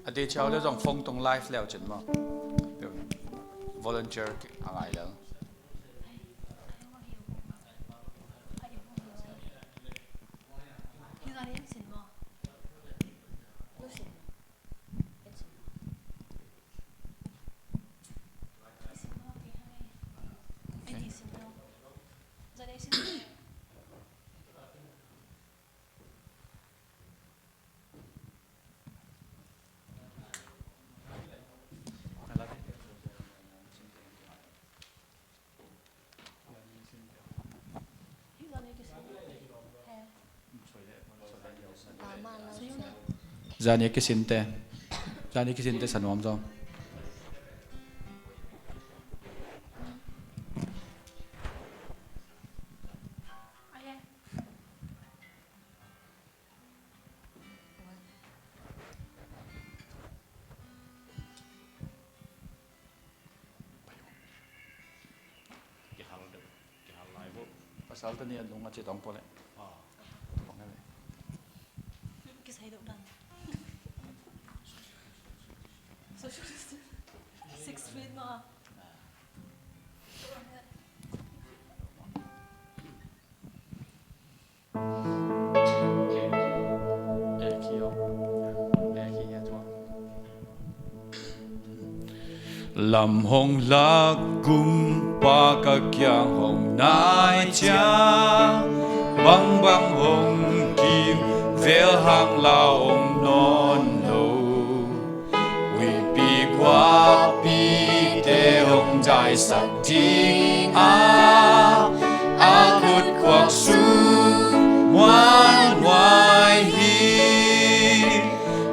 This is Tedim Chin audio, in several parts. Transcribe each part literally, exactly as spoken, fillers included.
A dei ciau le zong phone tung live leu cin maw? Volunteer a ngai lel. Zani kisinte. Zani kisinte sa nuam zong. Kihal deuh, kihal lai bo. Pasal tani a lung a ci tong pole. Ah. Tong e. Kisai deuh dan. Social distance. Six feet ma. Lam hong lak kumpa ka kiang hong nai ciang, bangbang hong kim vel hang la om nawn lo. Huipi guahpite hong daisak ding a, a khut kuak sung muanhuai hi.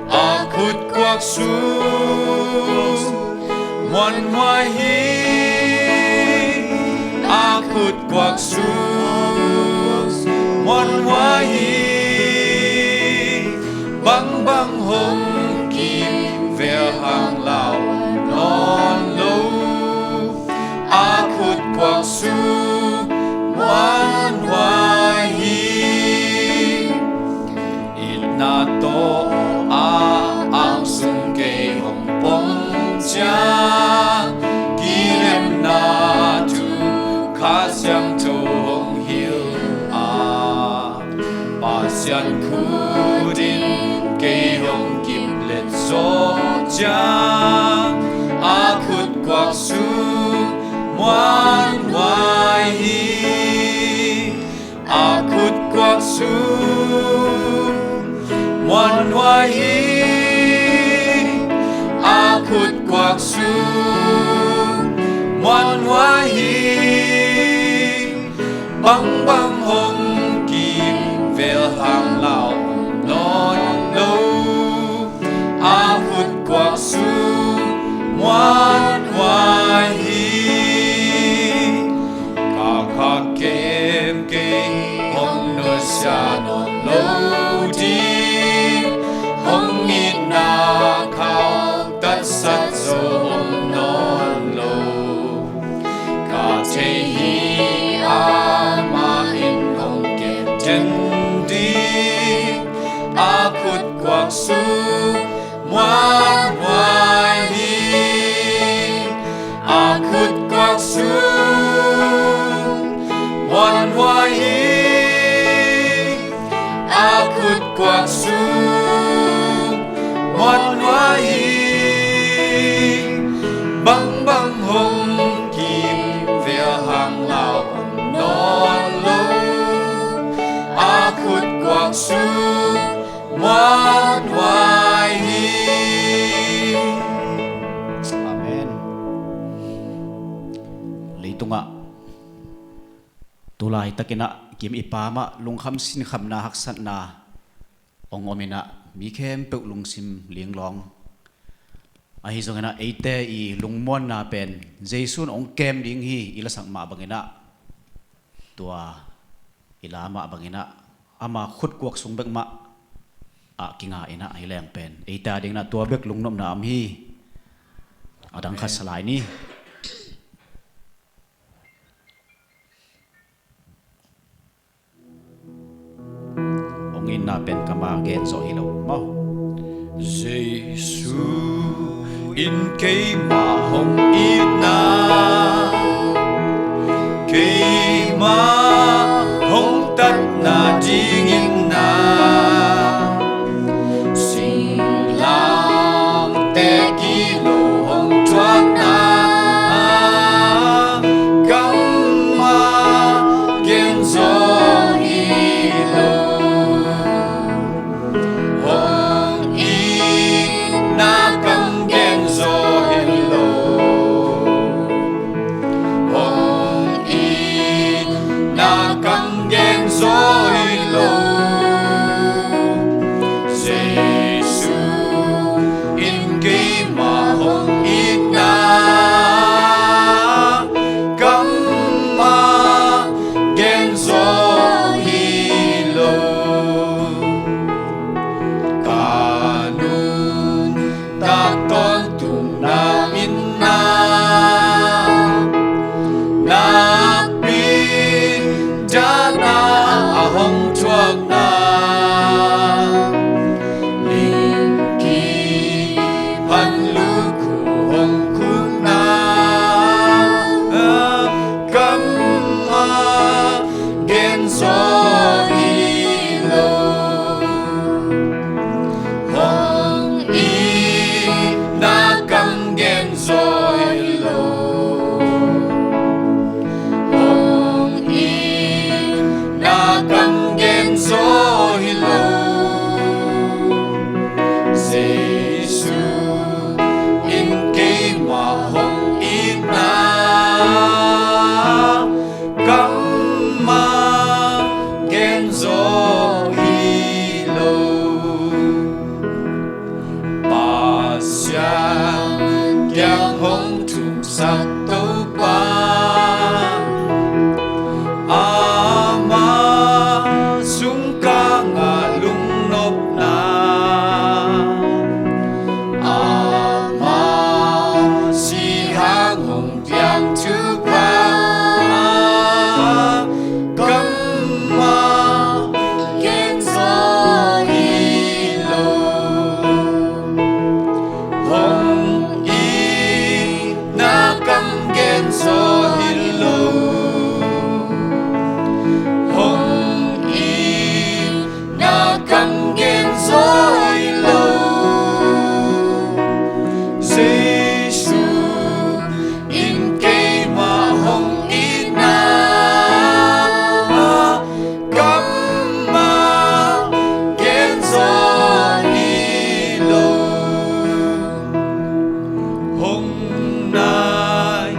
A khut kuak sung muanhuai hi. A khut kuak sung muanhuai hi. Bangbang hong kim vel hang la om nawn lo. A khut kuak sung muanhuai hi. Itna tawh a ang sung kei hong pom ciang, kilemna thu Kha Siangtho hong hilh a, Pasian khut in kei hong kiplet zawh ciang, a khut kuak sung muanhuai hi. A khut kuak sung muanhuai hi. A khut kuak sung muanhuai hi. Bangbang hong kim vel hang la om nawn lo. A khut kuak sung muanhuai hi. Ka khak kem kei hong nusia nawn lo ding, hong itna khauh tatsat zo om nawn lo. Ka thei hi amah in hong kem den ding, a khut kuak sung muanhuai hi. A khut kuak sung muanhuai hi. A khut kuak sung muanhuai hi. Bangbang hong kim vel hang la om nawn lo. A khut kuak sung muanhuai hi. Amen. Leitungah tu laitakinah kim i pamah lungkham sinkhamna haksatna hong ominah mi khempeuh lungsim linglawng. Ahi zonginah eite i lungmuanna pen Jesu in hong kem ding hi i lasak mah banginah tua i la mah banginah ama khut kuak sung bek mah ah kinga inah hi leng pen eite a dinginah tua bek lungnopna om hi. A dang khat sa lai ni. Hong itna pen kama gen zawh hi lo maw? Jesu in keima hong itna, keima hong tatna dingin na, singlamteh kilo hong thuakna, kammal gen zaw hi lo. Hong itna kam gen zaw hi lo. Hong itna kam gen zaw hi lo. Jesu in keima hong itna, kammal gen zaw hi lo. Ka nuntak tawntung na min na, nakpi dahna a hong thuakna, lingki phan lukhu hong khukna, kammal gen zaw hi lo. Hong itna kam gen zaw hi lo. Hong itna kam gen zaw hi lo. Jesu in keima hong itna, kammal gen zaw hi lo. Pasian kiang hong thumsak Topa, ama sungkang ah lungnopna, ama si hang hong piang thupha, kammal gen zaw hi lo. Hong itna kam gen zaw hi lo. Hong itna kam gen zaw hi lo. Jesu in keima hong itna, kammal gen zaw hi lo. Hong nai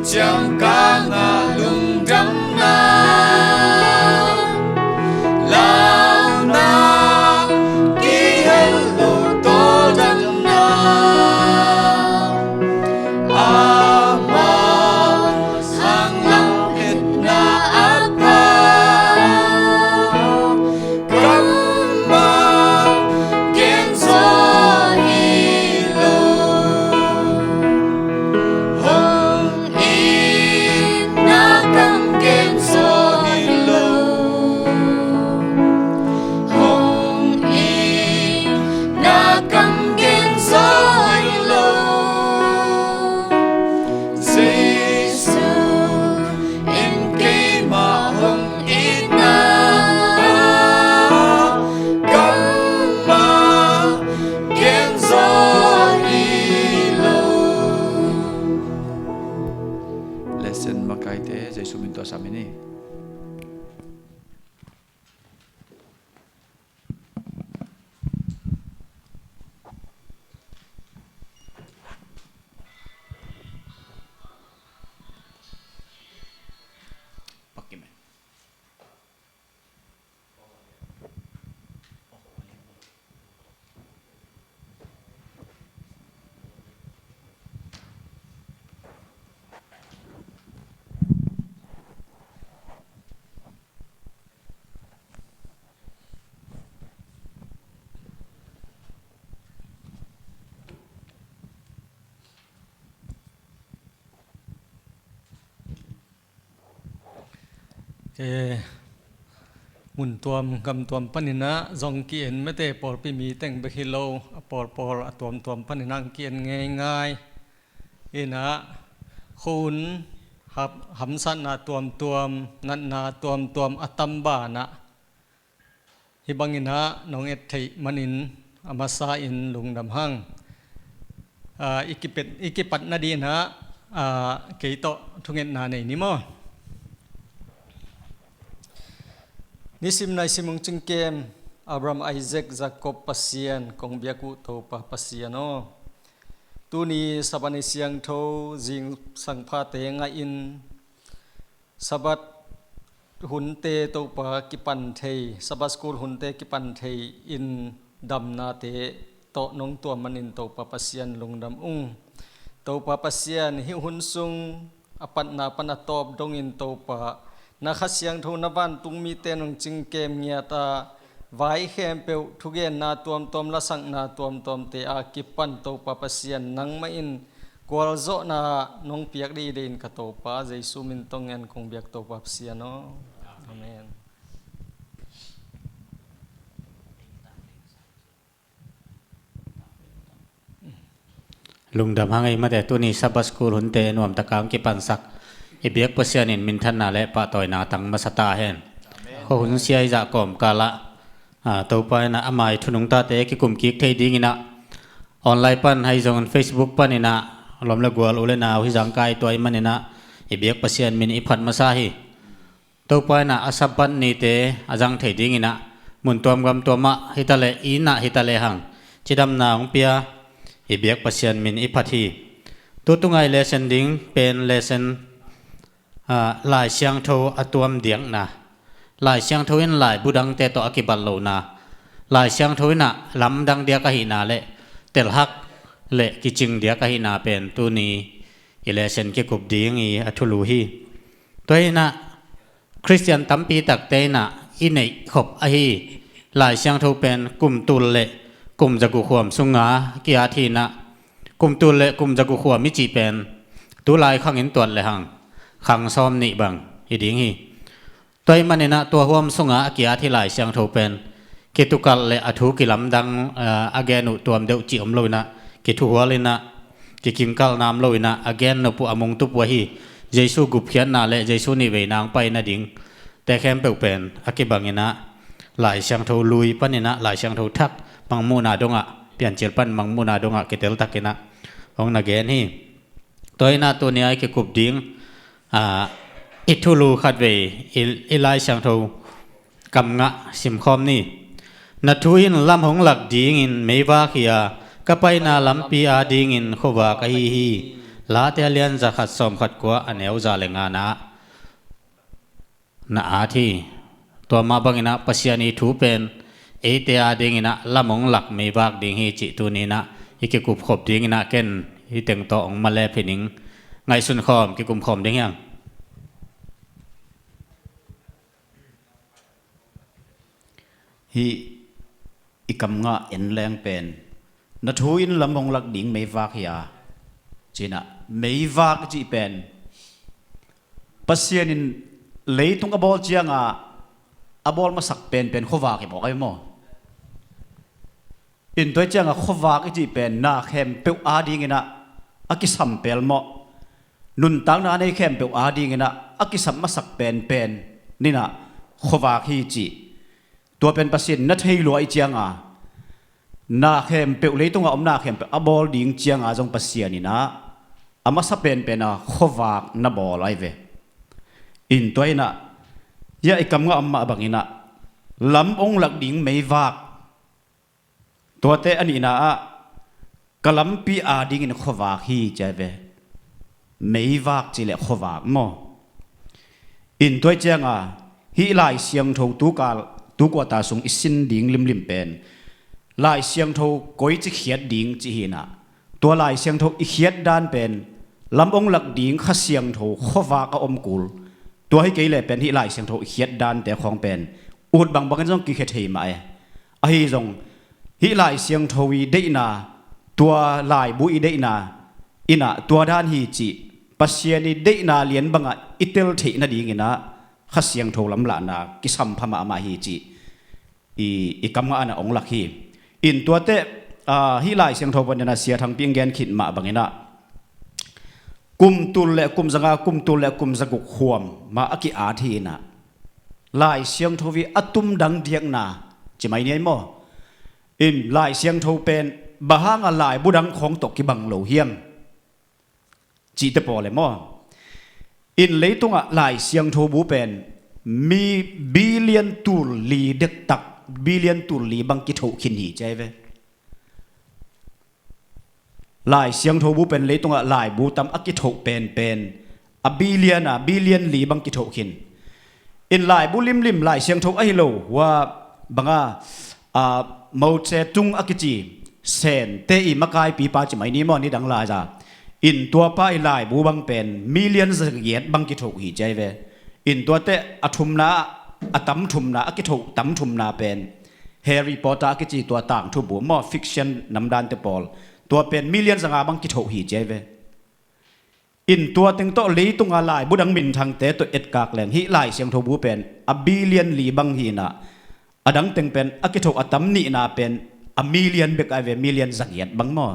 ciangkang ah lungdamna, launa kihel lo tawldamna, ama sang lam etna a pha, kammal gen zaw hi lo. Hong itna kam gen zaw hi lo. Hong itna kam gen zaw hi lo. Jesu in keima hong itna, kammal gen zaw hi lo. Lesson makaite Jesu min tawh sam hi ni. Eh, Mun tuam gam tuam paninah zong ki-en mete, pawlpi mi teng bek hi lo, a pawlpawl a tuamtuam paninah ki-en ngeingai. Inah khun hap, hamsatna tuamtuam, natna tuamtuam a tam banah hih banginah nong et theih manin a masa in lungdam hang. Ah, i kipet, i kipat nadinah, ah, kei tawh thungetna nei ni maw? Nisim naisim hong cingkem Abraham, Isaac, Jacob Pasian, kong biak uh Topa Pasian aw, tuni Sabbath ni siangtho zingsang phate ngaihin Sabbath hunte Topa kipan thei, Sabbath school hunte kipan thei in damnate tawh nong tuam manin Topa Pasian lungdam ung. Topa Pasian, hih hun sung a patna pan a tawp dongin Topa, na Kha Siangtho na vantung mite nong cingkem ngiat a, vai khempeuh thugenna tuamtuam, lasakna tuamtuamte a kipan Topa Pasian, nangmah in gualzawhna nong piak dih dih in ka Topa Jesu min tawh ngen kong biak Topa Pasian aw. Amen. Lungdam hang ei mate, tuni Sabbath school hunte nuamtaka hong kipansak i biak Pasian in minthanna le pahtawina tang masa ta hen. Khua hun sia i zah kawmkalah, ah, Topa inah ama i thu nungtate kikum kik thei dinginah online pan ahi zongin Facebook paninah lawm le gual, u le nau, hih zangkai tua i maninah i biak Pasian min i phat masa hi. Topa inah a Sabbath nite a zang thei dinginah mun tuam gam tuamah hitaleh, i innah hitaleh hang cidamna hong pia i biak Pasian min i phat hi. Tutunga i lesson ding pen lesson, ah, Lai Siangtho a tuam diakna. Lai Siangtho in laibu dangte tawh a kibat lohna, Lai Siangtho inah lamdang diak ahihna le telhak le kicing diak ahihna pen tuni i lesson kikup ding i a thulu hi. Tua inah Khristian tampi takte inah i neih khop ahi Lai Siangtho pen kum tul le kum zaguk huam sunga kiat hi inah, kum tul le kum zaguk huam i cih pen tulai khangin tuat lehang khang sawm nih bang hi ding hi. Tua i maninah tua huam sunga a kiat hi Lai Siangtho pen kitukalh le a thu kilamdang, eh, a gen uh tuam deuh cih om lo inah, kithuhual inah, kikingkalh nam lo inah a gen nop uh, a mungtup uh ahi Jesu gupkhiatna le Jesu nihveina hong pai nading te khempeuh pen a kibang inah Lai Siangtho lui paninah Lai Siangtho thak mangmuhna dongah, Piancil pan mangmuhna dongah kiteltak inah hong na gen hi. Tua inah tuni a i kikup ding, ah, i thulu khatvei i, i Lai Siangtho kamngah simkhawm ni. Na thu in lam hong lak dingin meivak hi a, ka paina lampi adingin khuavak ahi hi. Late a lian za khat sawm khat kua, a neu za le ngana na at hi. Tua mah banginah Pasian i thu pen eite adinginah lam hong lak meivak ding hi cih tuninah i kikup khop dinginah ken hih teng tawh hong malep hi ning. Ngaihsun khawm, kikum khawm ding hiang. Hih i kamngah en leng pen, na thu in lam hong lak ding meivak hi a, cinah meivak cih pen Pasian in leitung a bawl cianga a bawl masak penpen khuavak hi mawk ahi maw? In tua i cianga khuavak i cih pen na khempeuh adinginah a kisam pelmawh, nuntakna a nei khempeuh adinginah a kisam masak penpen ninah khuavak hi cih. Tua pen Pasian na thei lua i cianga, na khempeuh, leitunga om na khempeuh a bawl ding cianga zong Pasian inah a masa penpena khuavak na bawl ahi ve. In tua inah, ia i kamngah om mah banginah lam hong lak ding meivak, tuate a nihna ah ka lampi adingin khuavak hi ci ahi ve. Meivak cih leh khuavak maw? In tua i cianga hih Lai Siangtho tukal, tukuata sung i sin ding limlim pen Lai Siangtho koici khiat ding cih hinah, tua Lai Siangtho i khiat dan pen lam hong lak ding Kha Siangtho khuavak a om kul. Tua hi kei leh pen hih Lai Siangtho i khiat dante khawng pen ut bangbangin zong kikhia thei mah e. Ahi zong hih Lai Siangtho i deihna, tua laibu i deihna inah tua dan hi cih Pasian i deihna lian bangah i tel theih nadinginah Kha Siangtho lamlahna kisam pha mahmah hi cih i, i kam ngah na ong lak hi. In tuate, ah, hih Lai Siangtho panin a Sia Thangpi in gen khit mah bangin ah, kum tul le kum zanga, kum tul le kum zaguk khuam mah a ki-at hi in ah, Lai Siangtho i a tum dang diakna ci mai ni ei maw? In Lai Siangtho pen bang hanga laibu dang khawng tawh kibang lo hiam? Cihte pawl e maw? In leitungah Lai Siangtho bu pen mi billion tul li dektak, billion tul li bang kithoh khin hi ci ai ve. Lai Siangtho bu pen leitungah laibu tam a kithoh penpen a billion a, billion li bang kithoh khin. In laibu limlim Lai Siangtho ahi lo, hua banga, a, Mao Tse Tung a kici Sente i makaipipa ci mai ni maw, nidang lai za. In tuapa i laibu bang pen million zagiat bang kithoh hi ci ai ve. In tuate a thumna, a tam thumna, a kithoh tam thumna pen Harry Potter a kici tua tangthu bu maw, fiction namdante pawl, tua pen million zanga bang kithoh hi ci ai ve. In tua teng tawh leitunga laibu dang minthangte tawh etkak leng hih Lai Siangtho bu pen a billion li bang hi in ah, a dang teng pen a kithoh a tam nihna pen a million bek ai ve, million zagiat bang maw?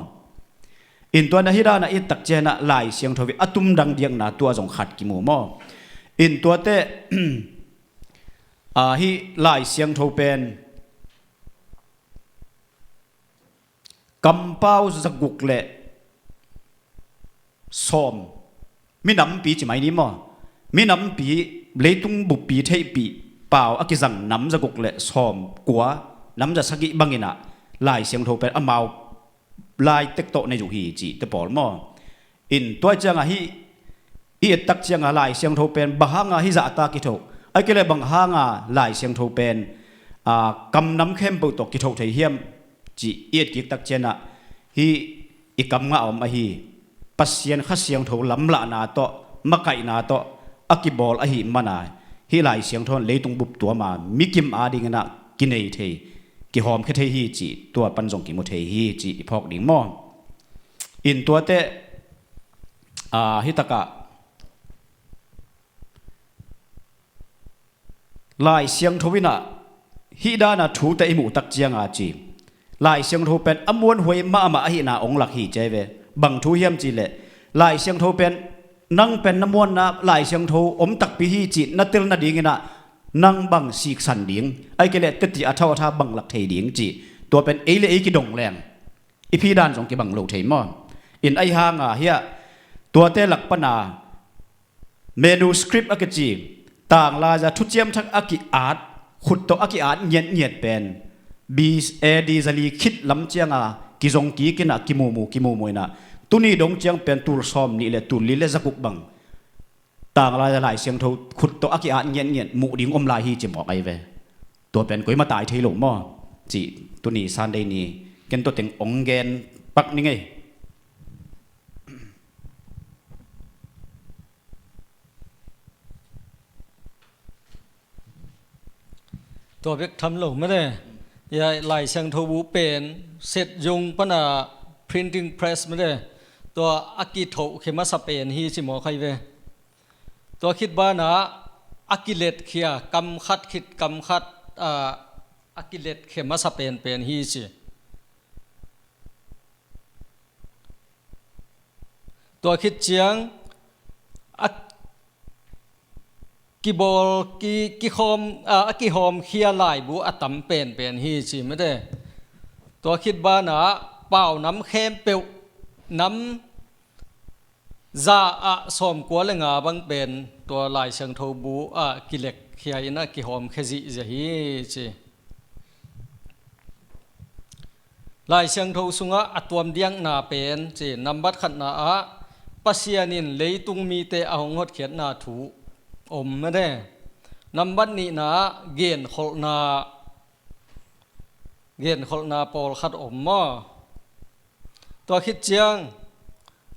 In tua na hih dana i tak ciangah Lai Siangtho i a tum dang diakna tua zong khat kimu maw? In tuate, a, hih Lai Siangtho pen kampau zaguk le sawm, minampi ci mai ni maw? Minampi, leitung buppi theihpih pau a kizang nam zaguk le sawm kua, nam zasagih bangin ah Lai Siangtho pen amau laitek tawh nei uh hi cihte pawl maw? In tua ciangah hih i et tak ciangah Lai Siangtho pen bang hanga hih zahta kithoh, ahih kei leh bang hanga Lai Siangtho pen, a, kam nam khempeuh tawh kithoh thei hiam cih i et kik tak ciangah hih i kam ngah om ahi Pasian Kha Siangtho lamlahna tawh, makaihna tawh a kibawl ahih mana hih Lai Siangtho in leitung bup tuama mikim adingin ah kinei thei, kihawmkhia thei hi cih tua pan zong kimu thei hi cih i phawk ding maw? In tuate, a, hih takah Lai Siangtho in ah hih dana thute i muh tak cianga ci, Lai Siangtho pen a muanhuai mahmah ahihna ong lak hi ci ai ve. Bang thu hiam cih leh Lai Siangtho pen nang pen na muanna Lai Siangtho om takpi hi cih na tel nadingin ah nang bang siksan ding, ahih kei leh teti a thau a tha bang lak thei ding cih, tua pen ei le ei kidong leng i phi dan zong kibang lo thei maw? In ahi hanga hiah tuate lak pana manuscript a kici, tanglai za thuciam thak a ki-at, khut tawh a ki-at ngiatngiat pen B, A D zali khit lam cianga kizong kik in ah kimumu, kimumu in ah tuni dong ciang pen tul sawm nih le tul li le zaguk bang tanglai za Lai Siangtho khut tawh a ki-at ngiatngiat muh ding om lai hi ci mawk ai ve. Tua pen koima tai thei lo maw? Cih tuni Sunday ni ken tua teng ong gen pak ning ei. Tua bek tham lo mede. Hiah Lai Siangtho bu pen Set Yung pana printing press mede, tua a kithohkhia masa pen hi ci mawk ai ve. Tua khit banah a kiletkhia kam khat khit kam khat, ah, a kiletkhia masa penpen hi ci. Tua khit ciang a kibawl, ki, kikhawm, a, a kihawmkhia laibu a tam penpen hi ci mede. Tua khit banah pau nam khempeuh, nam za ah sawmkua le nga bang pen tua Lai Siangtho bu ah kilekkhia in a kihawmkhia zihziah hi ci. Lai Siangtho sungah a tuam diakna pen ci, nambat khatna ah Pasian in leitung mite a hong hotkhiatna thu om mede. Nambat nihna ah genkholhna, genkholhna pawlkhat om maw? Tua khit ciang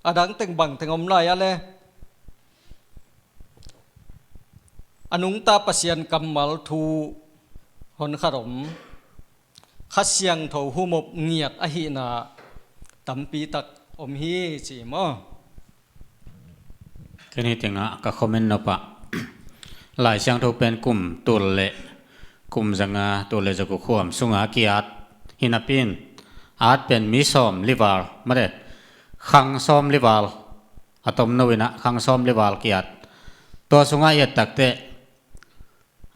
a dang teng bang teng om lai a le, a nungta Pasian kammal thu honkhat om, Kha Siangtho humop ngiat ahihna tampi tak om hi ci maw? Ken hi tengah ka comment nopah Lai Siangtho pen kum tul le kum zanga tul le zaguk huam sunga ki-at hi napi in, at pen mi sawm lival mate, khang sawm lival a tomno inah khang sawm lival ki-at. Tua sungah i et takteh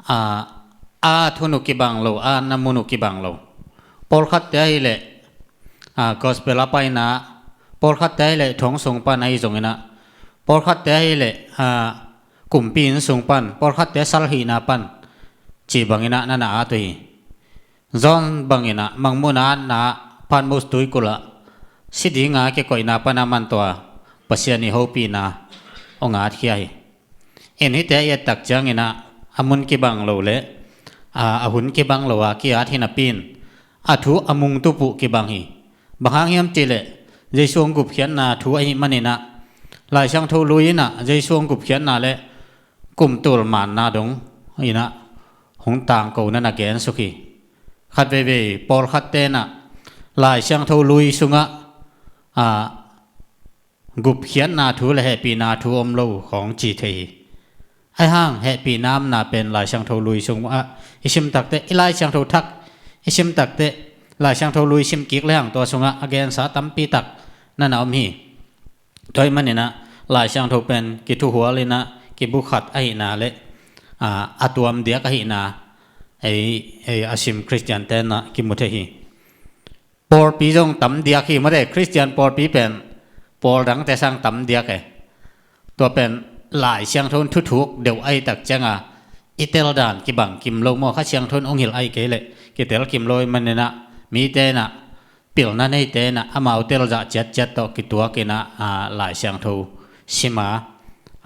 a, a thun uh kibang lo, a na mun uh kibang lo. Pawlkhatte ahileh a, gospel a paina, pawlkhatte ahileh thong sung pan ahi zonginah, pawlkhatte ahileh a, kumpi inn sung pan, pawlkhatte salhihna pan ci banginah na na at uh hi. John banginah Mangmuhna atna ah, Patmos tuikulh ah si dinga kikoihna pana man tua Pasian ih hopihna hong atkhia hi. In hihte i et tak cianginah a mun kibang lo le a, a hun kibang lo a ki-at hi napi in, a thu a mungtup uh kibang hi. Bang hang hiam cihleh Jesu hong gupkhiatna thu ahih maninah, Lai Siangtho Lui inah Jesu hong gupkhiatna le kumtul manna dong inah hong tangko na na gensuk hi. Khat veivei pawlkhatte inah Lai Siangtho Lui sungah a, gupkhiatna thu le hehpihna thu om lo khawng ci thei hi. Ahi hang hehpihna omna pen Lai Siangtho Lui sungah i sim takteh, i Lai Siangtho Thak i sim takteh, Lai Siangtho Lui sim kik lehang tua sungah a gensa tampi tak na na om hi. Tua ahih maninah Lai Siangtho pen kithuhual inah kibukhat ahihna le a, a tuam diak ahihna ei, ei a sim Khristiante inah kimu thei hi. Pawlpi zong tam diak hi mate, Khristian pawlpi pen pawl dangte sang tam diak e. Tua pen Lai Siangtho in thuthuk deuh ahi tak cianga i tel dan kibang kim lo maw, Kha Siangtho in hong hilh ahi kei leh kitel kim lo ahih maninah mite inah pilna neite inah amau tel zah ciatciat tawh kituak inah a, Lai Siangtho sima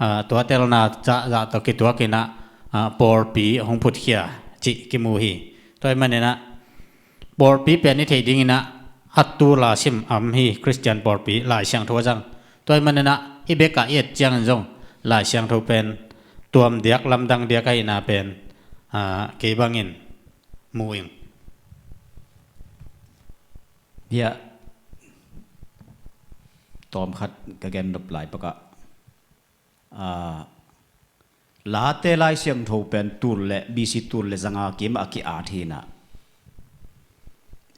a, tua telna zahzah tawh kituak inah a, pawlpi hong phutkhia cih kimu hi. Tua ahih maninah pawlpi pen i theih dinginah a tula sim a om hi, Khristian pawlpi Lai Siangtho a zang. Tua ahih maninah i bekah i et ciangin zong Lai Siangtho pen tuam diak lamdang diak ahihna pen a, kei bangin mu ing. Hiah tawmkhat ka gen nop lai pakah a, Late Lai Siangtho pen tul le B C tul le zanga kim a ki-at hi inah.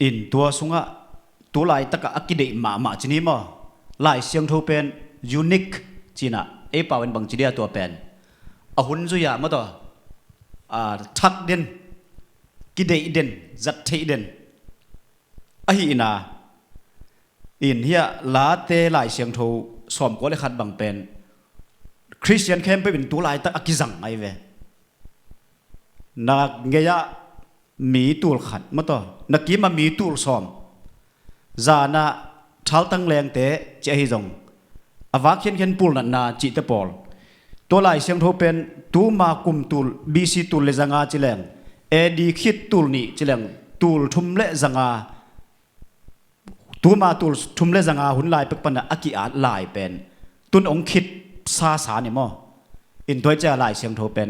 In tua sungah tu laitakah a kideih mahmah ci ni maw? Lai Siangtho pen unique ci inah, ei pau in bang ci dia tua pen a hun zui-ah maw tua a, thak den, kideih den, zat theih den ahihna. In hiah Late Lai Siangtho sawmkua le khat bang pen Khristian khempeuh in tu laitak a kizang ahi ve. Na gei-ah mi tul khat maw tua, na kimah mi tul sawm, zanah thaltang lengte ci ahi zong a vak khiankhian pulnatna cihte pawl. Tua Lai Siangtho pen tuma kum tul B C tul le zanga ci leng, A D khit tul nih ci leng, tul thum le zanga, tuma tul thum le zanga hun lai pek pana a ki-at lai pen tun hong khit sasa ni maw? In tua hi ciah Lai Siangtho pen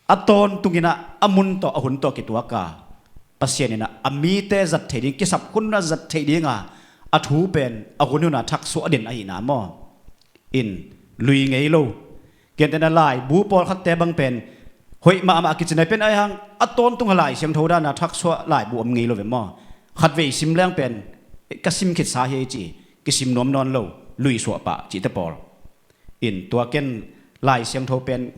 a tawntung inah a mun tawh a hun tawh kituaka, Pasian inah a mite zat theih ding, kisap hun a zat theih dinga a thu pen a hun huna thaksuah den ahihna maw? In lui ngei lo. Gentehna laibu pawlkhatte bang pen hoih mahmah a kicinai pen ahi hang a tawntung a Lai Siangtho dana thaksuah laibu om ngei lo ve maw? Khatvei sim leng pen ka sim khitsa hi ei ci, kisim nuam nawn lo, luisuah pah cihte pawl. In tua ken Lai Siangtho pen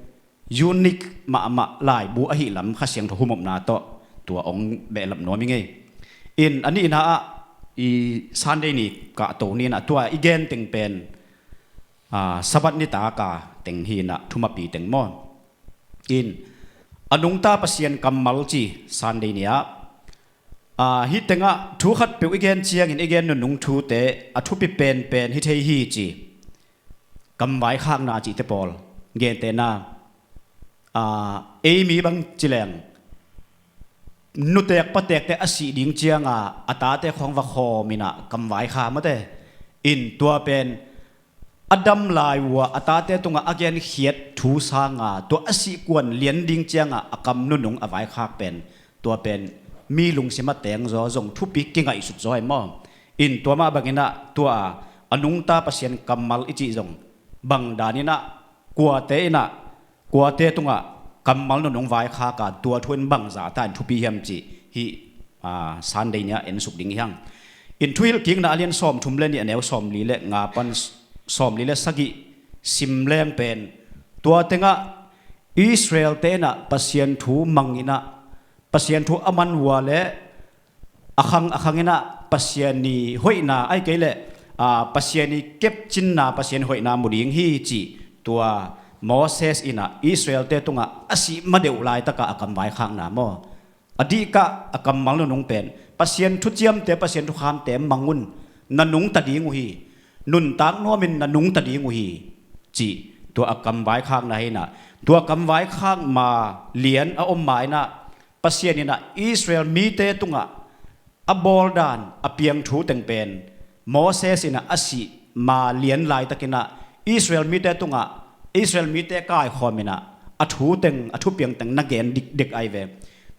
unique mahmah laibu ahi lam Kha Siangtho humopna tawh tua hong behlap nuam i ngei. In a nihna ah i Sunday ni kahto ni inah tua i gen teng pen a, Sabbath nitaka teng hi inah thumapi teng maw? In a nungta Pasian kammal ci Sunday ni-ah a, hih tengah thu khatpeuh i gen ciangin i gen nunung thute a thupi penpen hi thei hi ci. Kamvaikhakna cihte pawl, gentehna a, ei mi bang ci leng nutek patekte a sih ding cianga a tate khawng va khawm inah kamvaikha mate. In tua pen a dam lai uh a tate tungah a genkhiat thu sanga tua a sihkuan lian ding cianga a kam nunung a vaikhak pen, tua pen mi lungsim a tengzaw zong thupi kingaihsut zaw hi maw? In tua mah banginah tua a, a nungta Pasian kammal i cih zong bang daninah kuate inah kuate tungah kammal nunung vaikhak a, tua thu in bangzah ta in thupi hiam cih hih, aa, Sunday ni-ah ensuk ding hi hang. In Thuhilhkikna a lian sawmthum le nih, a neu sawmli le nga pan sawmli le sagih sim leng pen, tua tengah Israel-te in ah Pasian thu mang in ah, Pasian thu a man uh a leh a khang a khang in ah Pasian ii hoihna, ahih kei leh, aa, Pasian ii kepcinna, Pasian ii hoihna mu ding hi cih tua Moses in ah Israel-te tungah a sih ma deuh laitakah a kam vaikhakna maw, a dihkah a kammal nunung pen, Pasian thuciamte, Pasian thukhamte mang un, na nungta ding uh hi, nuntak nuamin na nungta ding uh hi, cih tua a kam vaikhakna hi in ah, tua kam vaikhak ma lian a om ma in ah, Pasian in ah Israel mite tungah a bawl dan, a piang thu teng pen, Moses in ah a sih ma lian laitakin ah Israel mite tungah, Israel mite kaikhawm in ah a thu teng, a thupiang teng na gen dikdek ahi ve.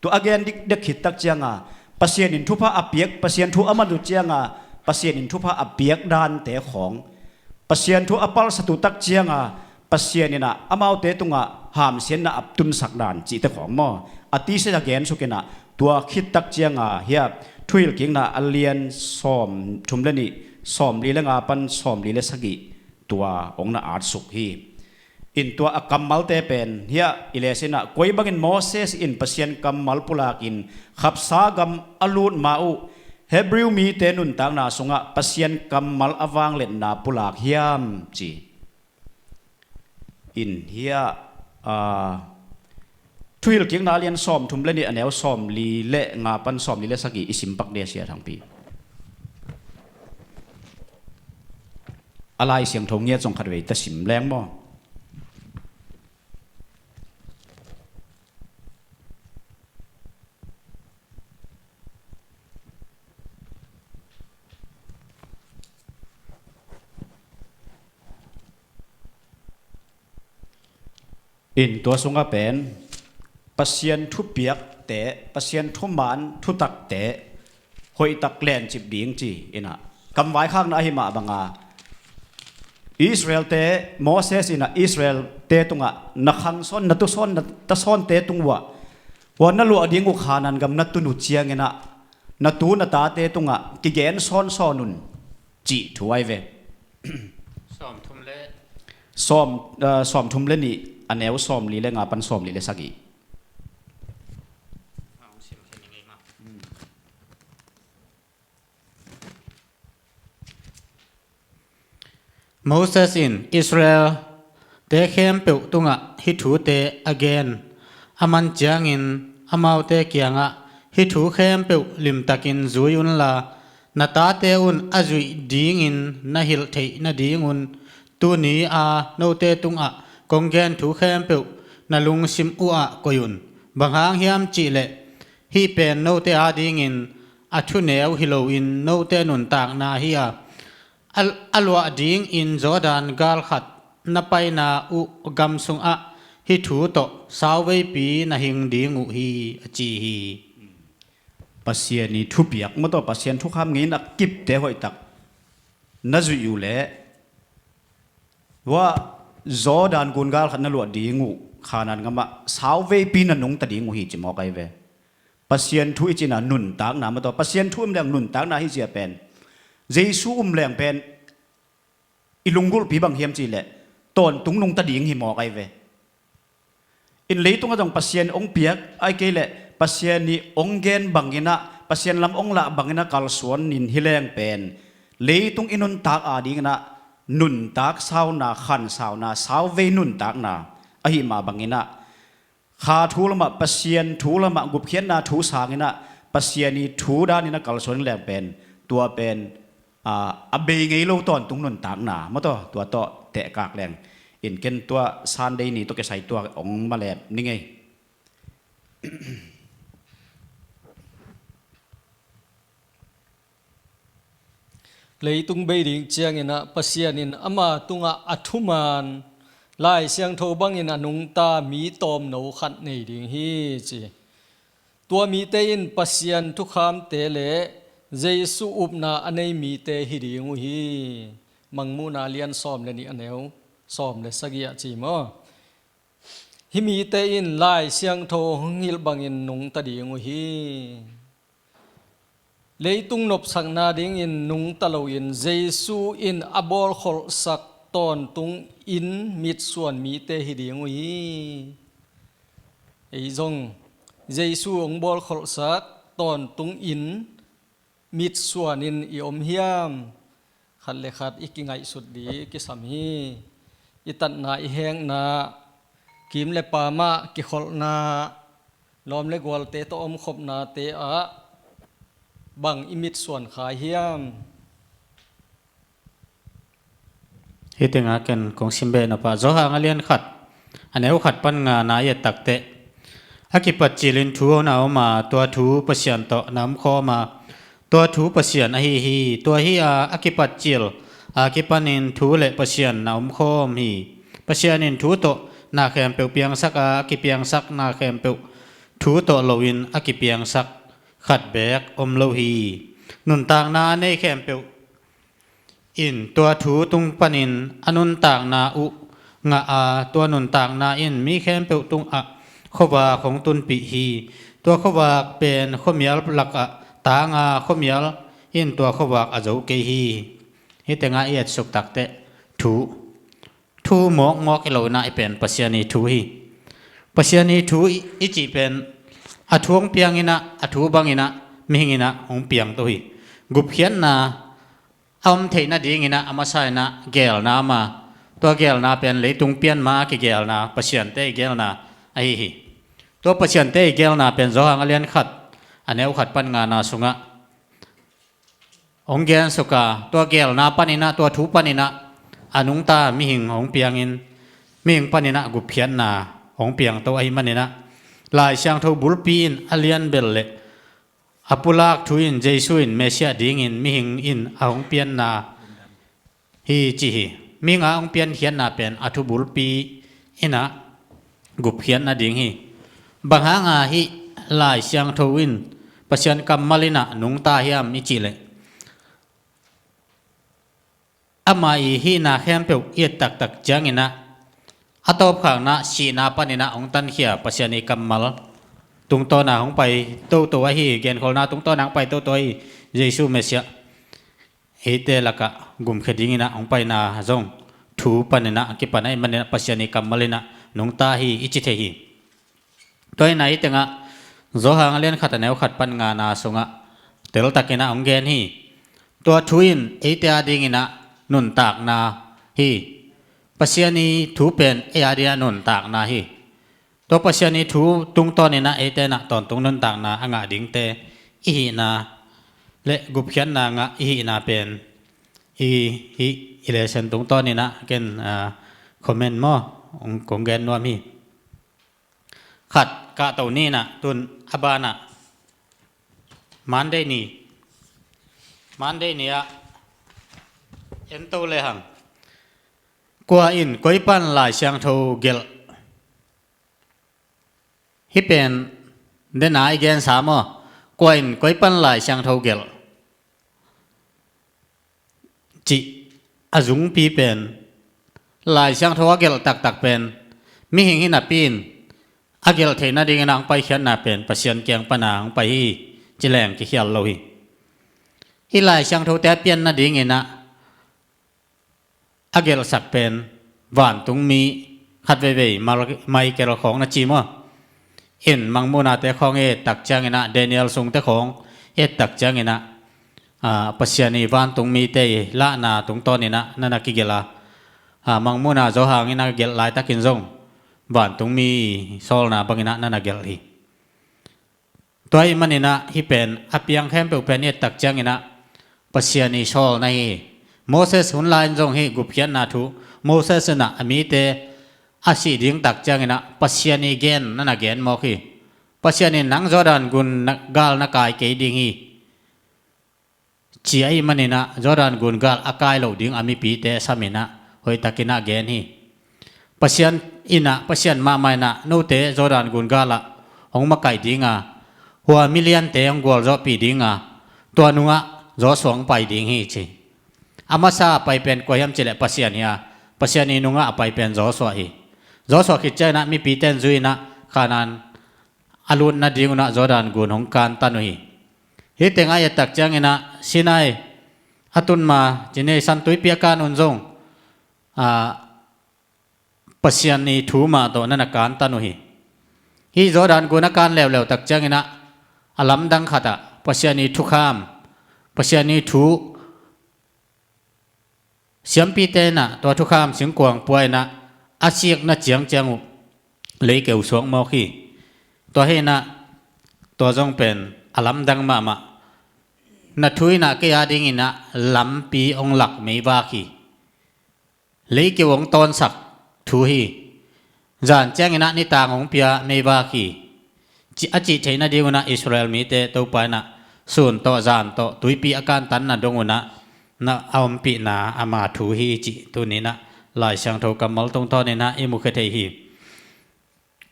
Tua a gen dikdek khit tak ciang a, Pasian in thupha a piak, Pasian thu a man uh ciang a, Pasian in thupha a piak dante khawng, Pasian thu a palsat uh tak ciang a, Pasian in ah amaute tungah hamsiatna a tunsak dan cihte khawng maw, a tisa a gensuk in ah, tua khit tak ciang a hiah Thuhilhkikna a lian sawmthum le nih, sawmli le nga pan sawmli le sagih, tua hong na atsuk hi. In tua a kammalte pen hiah i les in ah, koi bangin Moses in Pasian kammal pulakin khapsa gam a lut ma uh, Hebrew mite nuntakna sungah Pasian kammal a vangliatna pulak hiam ci. In hiah, aa, Thuhilhkikna a lian sawmthum le nih, a neu sawmli le nga pan sawmli le sagih i sim pak ding a, Sia Thangpi. A Lai Siangtho ngiat zong khatvei ta sim leng maw. In tua sungah pen Pasian thupiakte, Pasian thuman thutakte hoihtak lencip ding ci in ah, kam vaikhakna ahi mah banga, Israel-te, Moses in ah Israel-te tungah na khang sawn, na tu sawn, na ta sawnte tung uah, ua na luah ding uh Khanaan gam na tun uh ciangin ah, na tu na tate tungah kigen sawnsawn un cih thu ahi ve. Sawmthum le, sawm, aa, sawmthum le nih, a neu sawmli le nga pan sawmli le sagih. Moses in Israel-te khempeuh tungah hih thute a gen a man ciangin, amaute kiangah, hih thu khempeuh limtakin zui unla, na tate un a zuih dingin na hilh theih nadingun, tuni-a note tungah kong gen thu khempeuh na lungsim uhah koih un. Bang hang hiam cihleh, hih pen note adingin a thuneu hi loin note nuntakna hi a, a, a luah dingin Jordan galkhat na paina uh gam sungah hih thu tawh sauveipi na hing ding uh hi, a ci hi. Pasian ii thupiak maw tawh, Pasian thukham ngei in a kipte hoihtak na zuih uh leh, ua Jordan gun galkhat na luah ding uh Khanaan gamah sauveipi na nungta ding uh hi ci mawk ahi ve. Pasian thu i cih in ah nuntakna maw tawh, Pasian thu um leng nuntakna hi zia pen, Jesu um leng pen i lunggulhpi bang hiam cihleh tawntung nungta ding hi mawk ahi ve. In leitungah zong Pasian hong piak, ahih kei leh Pasian ii hong gen bangin ah, Pasian lam hong lah bangin ah kalsuan in hi leng pen, leitung i nuntak adingin ah nuntak sauna, khansauna, sauvei nuntakna ahi mah bangin ah, kha thu lamah, Pasian thu lamah, gupkhiatna thu sangin ah Pasian ii thu danin a kalsuan leng pen, tua pen, aa, a bei ngei lo tawntung nuntakna maw tawh, tua tawh tehkak leng. In ken tua Sunday ni tawh kisai tua hong malep ning ei. Leitung bei ding ciangin ah Pasian in ama tungah a thuman, Lai Siangtho bangin a nungta mi tawmno khat nei ding hi ci. Tua mite in Pasian thukhamte le Jesu upna a nei mite hi ding uh hi. Mangmuhna lian sawm le nih, a neu sawm le sagih ah ci maw. Hih mite in Lai Siangtho hong hilh bangin nungta ding uh hi. Leitung nopsakna dingin nungta loin Jesu in a bawlkholhsak tawntung in mitsuan mite hi ding uh hi. Ei zong Jesu hong bawlkholhsak tawntung in mitsuanin i om hiam? Khat le khat i kingaihsut ding kisam hi. I tatna, i hengna, kim le pamah kikholhna, lawm le gualte tawh omkhopnate ah bang i mitsuan khai hiam? Hih tengah ken kong sim beh nop ah, Johan a lian khat, a neu khat pan ngana i et takteh, a kipat cilin thu na om a, tua thu Pasian tawh na omkhawm a, tua thu Pasian ahi hi. Tua hi a, a kipat cil a kipanin thu le Pasian na omkhawm hi. Pasian in thu tawh na khempeuh piangsak a, a kipiangsak na khempeuh thu tawh loin a kipiangsak khat beek om lo hi. Nuntakna a nei khempeuh in tua thu tung panin a nuntakna uh ngah a, tua nuntakna in mi khempeuh tungah khuavak hong tunpih hi. Tua khuavak pen khuamial lakah tang a, khuamial in tua khuavak a zo kei hi. Hih tengah i etsuk takteh thu, thu mawkmawk hi lo inah, i pen Pasian ii thu hi. Pasian ii thu i, i cih pen a thu hong piang inah, a thu bang inah, mihing inah hong piangto hi. Gupkhiatna a om theih nadinginah a masa inah geelna ma, tua geelna pen leitung pian ma a kigeelna, Pasiante i geelna ahi hi. Tua Pasiante i geelna pen Johan a lian khat, a neu khat pan ngana sungah hong gensuk a, tua geelna paninah, tua thu paninah a nungta mihing hong piangin, mihing paninah gupkhiatna hong piangto ahih maninah, Lai Siangtho bulpi in a lianbel le a pulak thu in Jesu in Messiah dingin mihing in a hong pianna hi ci hi. Mihing a hong piankhiatna pen a thu bulpi inah gupkhiatna ding hi. Bang hanga hih Lai Siangtho in, Pasian kammal inah nungta hiam i cih leh, ama ii hihna khempeuh i et taktak cianginah, a tawpkhakna sihna paninah hong tankhia Pasian ii kammal tungtawna hong pai toto ahi, genkholhna tungtawna hong pai toto ahi Jesu Messiah eite lakah gumkhia dinginah hong paina zong thu paninah a kipan ahih maninah Pasian ii kammal inah nungta hi i ci thei hi. Tua inah hih tengah Johan a lian khat, a neu khat pan ngana sungah teltakinah hong gen hi. Tua thu in eite a dinginah nuntakna hi. Pasian ii thu pen ei a dinginah nuntakna hi. Tua Pasian ii thu tungtawninah eite inah tawntung nuntakna a ngah dingte i hihna le gupkhiatna ngah i hihna pen i, i, i lesson tungtawninah ken, ah, comment maw, kong, kong gen nuam hi. Khat, kahto ni inah, tun a banah Monday ni, Monday ni ah ento lehang, kua in koi pan Lai Siangtho gelh? Hih pen dena i gensa maw? Kua in koi pan Lai Siangtho gelh? Cih a zungpi pen, Lai Siangtho a gelh taktak pen mihing hi napi in a gelh theih nadingin a hong paikhiatna pen Pasian kiang pana hong pai hi, ci leng kikhial lo hi. Hih Lai Siangthote a pian nadinginah a gelhsak pen vantungmi khat veivei, Mar-, Michael khawng na ci maw? In Mangmuhnate khawng i et tak cianginah, Daniel sungte khawng i et tak cianginah, ah, Pasian ii vantungmite ii lahna tungtawninah na na kigelh a, ah, Mangmuhna Johan in a gelh laitakin zong vantungmi sawlna banginah na na gelh hi. Tua ahih maninah hih pen a piang khempeuh pen i et tak cianginah Pasian ii sawlna hi. Moses hun lai-in zong hih gupkhiatna thu, Moses inah a mite a sih ding tak cianginah Pasian ii gen na na gen mawk hi. Pasian in nang Jordan gun na, gal na kai kei ding hi, ci ahih maninah Jordan gun gal a kai loh ding a mipite saminah hoihtakinah gen hi. Pasian inah, Pasian mahmah inah note Jordan gun galah hong makaih dinga, hua miliante hong gualzawhpih dinga, tua nungah Joshua hong pai ding hi, ci. A masa a pai pen kua hiam cih leh Pasian hi a, Pasian ii nungah a pai pen Joshua hi. Joshua khit cianginah mipite in zui-inah Kanaan a lut nadingunah Jordan gun hong kantan uh hi. Hih teng a i et tak cianginah Sinai a tun ma, ci ni, San Tuipi a kan un zong, ah, Pasian i thu mah tawh na na kantan uh hi. Hih Jordan gun a kan leuleu tak cianginah a lamdang khatah Pasian i thukham, Pasian i thu, siampite inah tua thukham singkuang pua inah a sikna ciangciang uh leikeu suak mawk hi. Tua hi inah tua zong pen a lamdang mahmah. Na thu inah kei a dinginah lampi hong lak meivak hi. Leikeu hong tawnsak thu hi. Zan cianginah nitang hong pia meivak hi, ci, a cih theih nadingunah Israel mite Topa inah sun tawh zan tawh tuipi a kantan nadongunah na a ompihna ama thu hi cih tuninah Lai Siangtho kammal tungtawninah i mukhia thei hi.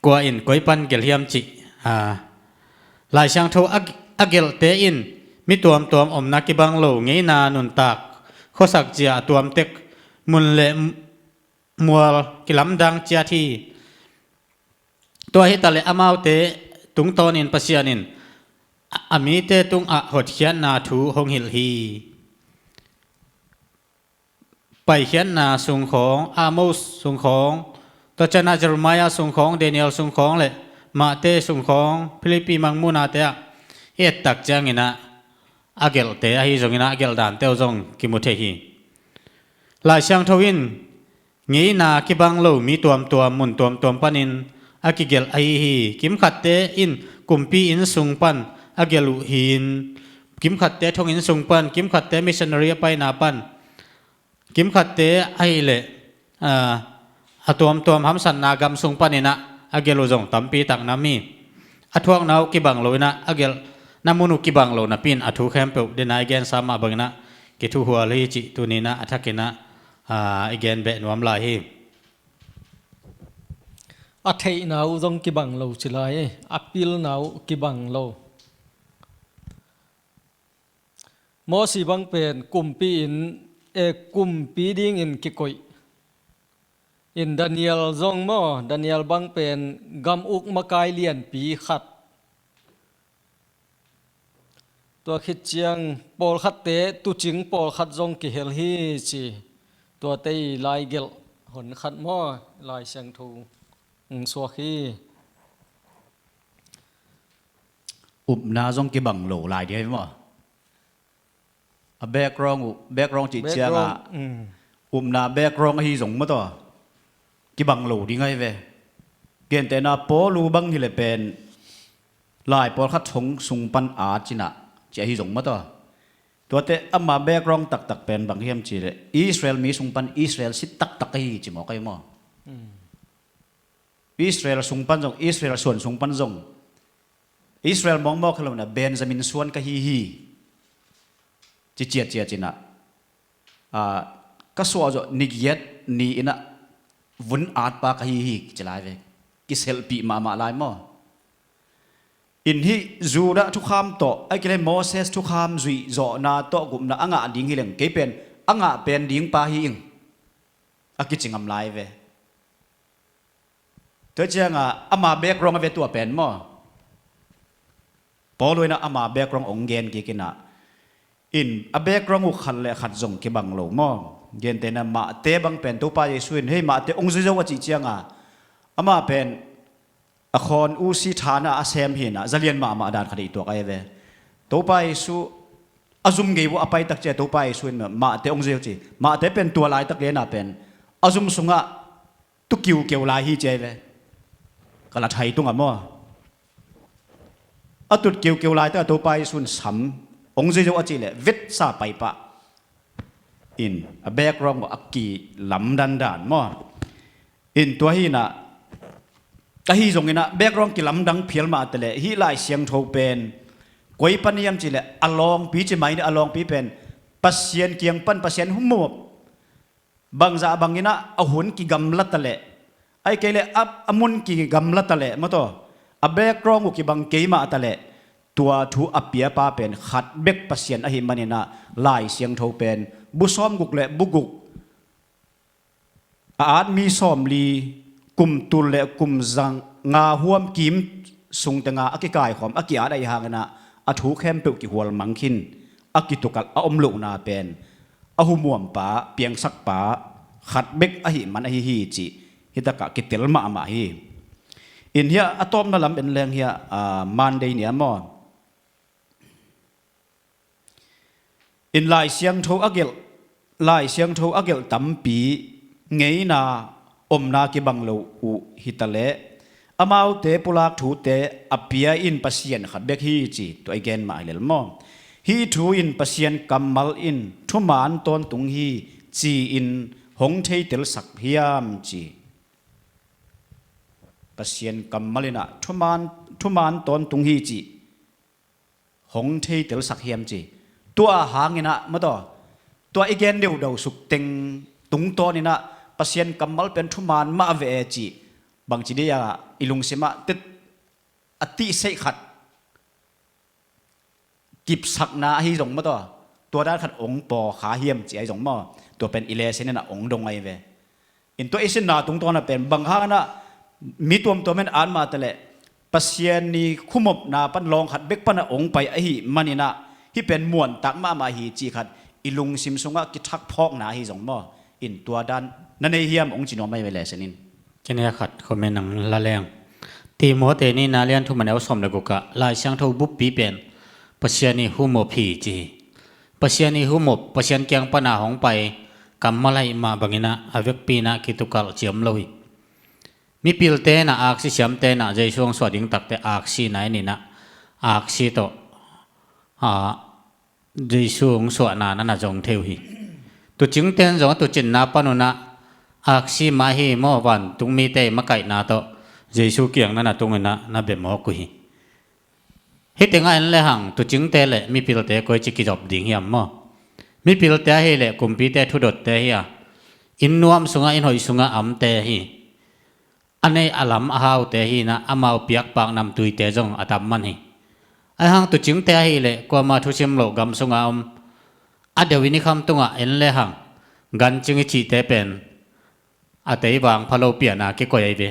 Kua in koi pan gelh hiam cih, a, Lai Siangtho a, a gelhte in mi tuamtuam omna kibang lo, ngeina nuntak, khuasak zia a tuamtek, mun le mual kilamdang ciat hi. Tua hitaleh amaute tungtawnin Pasian in a, a mite tungah hotkhiatna thu hong hilh hi. Paikhiatna sungkhawng, Amos sungkhawng, tua cianah Jeremiah sungkhawng, Daniel sungkhawng le Mate sungkhawng, Philippi mangmuhnate ah i ettak cianginah a gelhte ahi zonginah a gelh dante uh zong kimu thei hi. Lai Siangtho in ngeina kibang lo mi tuamtuam, mun tuamtuam panin a kigelh ahi hi. Kimkhatte in kumpi inn sung pan a gelh uh hi-in, kimkhatte thonginn sung pan, kimkhatte missionary a paina pan, kimkhatte ahileh, a, a tuamtuam hamsatna gam sung paninah a gelh uh zong tampi tak nam hi. A thuakna uh kibang lo inah a gelhna mun uh kibang lo napi-in a thu khempeuh dena i gensa mah banginah kithuhual hi cih tuninah a thakinah, a, i gen beh nuam lai hi. A theihna uh zong kibang lo ci lai, a pilna uh kibang lo. Mosi bang pen kumpi in, e, kumpi dingin kikoih. In Daniel zong maw, Daniel bang pen gam uk makai lianpi khat. Tua khit ciang pawlkhatte tuucing pawlkhat zong kihel hi ci. Tuate i lai gelh hon khat maw, Lai Siangtho hong suak hi. Upna zong kibang lo lai ding hi maw? A background uh, background cih ciangah, background, um, upna background ahi zong maw taw, kibang lo ding ahi ve. Gentehna Paul uh bang hileh pen lai pawlkhat thong sung pan at cinah ci ahi zong maw taw. Tuate ama background taktak pen bang hiam cihleh Israel mi sung pan Israel si taktak ahi ci mawk ahi maw? Um. Israel sung pan zong, Israel suan sung pan zong, Israel mawkmawk hi lo inah Benjamin suan ka hi hi. Ci ciatciat inah, a, ka suahzawh nigiat ni inah vun atpa ka hi hi, kici lai ve. Kiselhpih mahmah lai maw? In hih Judah thukham tawh, a kile Moses thukham zuihzawhna tawh gupna a ngah ding hileng kei pen a ngah pen ding pa hi ing, a kici ngam lai ve. Tua ciangah ama background a ve tua pen maw? Paul uh inah ama background hong gen kik inah, in a background uh khat le khat zong kibang lo maw? Gentehna Mate bang pen Topa Jesu in, hei Mate hong zui zo a cih ciangah ama pen a khawn usi thana a sem hinah zalian mahmah dan khat i tuak ahi ve. Topa Jesu a zum gei uh a paitak ciah Topa Jesu in Mate hong zui zo ci. Mate pen tua laitak lena pen a zum sungah tu kiukeu lai hi ci ahi ve. Ka la thai tungah maw? A tut kiukeu laitak a Topa Jesu in sam hong zui zo a cihleh vetsa paipah. In a background maw a kilamdan dan maw? In tua hinah ahi zonginah background kilamdang phial mah taleh hih Lai Siangtho pen koi pan hiam cihleh a lawngpi ci mai ni, a lawngpi pen Pasian kiang pan Pasian hum maw? Bangzah banginah a hun kigamla taleh, ai kei leh a, a mun kigamla taleh maw taw, a background uh kibang kei mah taleh, tua thu a piapa pen khat bek Pasian ahi maninah Lai Siangtho pen bu sawmguk le bu guk, a at mi sawmli, kum tul le kum zanga huam kim sung tenga a kikaikhawm a ki-at ahi hangin ah a thu khempeuh kihual mang khin a kitukalh a om lohna pen a humuampa, piangsakpa khat bek ahih man ahi hi cih hitakah kitel mahmah hi. In hiah a tawpna lam en leng hiah, aa, Monday ni a maw? In Lai Siangtho a gelh, Lai Siangtho a gelh tampi ngeina omna kibang lo uh hitaleh amaute pulak thute a pia in Pasian khat bek hi ci tua i gen mah hi lel maw? Hih thu in Pasian kammal in thuman tawntung hi ci-in hong theitelsak hiam ci. Pasian kammal in ah thuman, thuman tawntung hi ci hong theitelsak hiam ci. Tua hangin ah maw taw, tua i gen deuhdeuh suk teng tungtawnin ah Pasian kammal pen thuman mah ve e ci, bangci dih a i lungsim ah tet a tihseih khat kipsakna ahi zong maw taw, tua dan khat ong paw kha hiam ci ahi zong maw, tua pen i lesson in ah ong dong ahi ve. In tua i sinna tungtawn ah pen bang hangin ah mi tuamtuam in an mah taleh Pasian i khumopna pan lawng khat bek pan ah ong pai ahih manin ah hih pen muantak mahmah hi cih khat i lungsim sungah kithak phawkna ahi zong maw? In tua dan na nei hiam ong ci nuam ahi ve lesson in. Kine khat comment ang la leng. Timote nihna lian thum a neu sawm le guk ah Lai Siangtho buppi pen Pasian i humop hi ci hi. Pasian i humop, Pasian kiang pana hong pai kammal ahih mah bangin ah a vekpi in ah kitukalh ciam lo hi. Mipilte in ah aksi siamte in ah Jesu hong suah ding takte aksi na in in ah aksi tawh, aa, Jesu hong suahna na na zong thei uh hi. Tuucingte in zong a tuucinna pan un ah aksi mah hi maw, vantung mite i makaihna tawh Jesu kiang na na tung in ah na bia mawk uh hi. Hih tengah en lehang tuucingte le mipilte koici kizop ding hiam maw? Mipilte ahih leh kumpite thudotte hi a, inn nuam sungah, inn hoih sungah a omte hi. A neih a lam a haute hi in ah amau piakpak namtuite zong a tam man hi. Ahi hang tuucingte ahih leh kuama thusim loh gam sungah a om, a deuh inn i kham tungah en lehang gancing i cihte pen a tei vangpha lo piana kikoih ahi ve.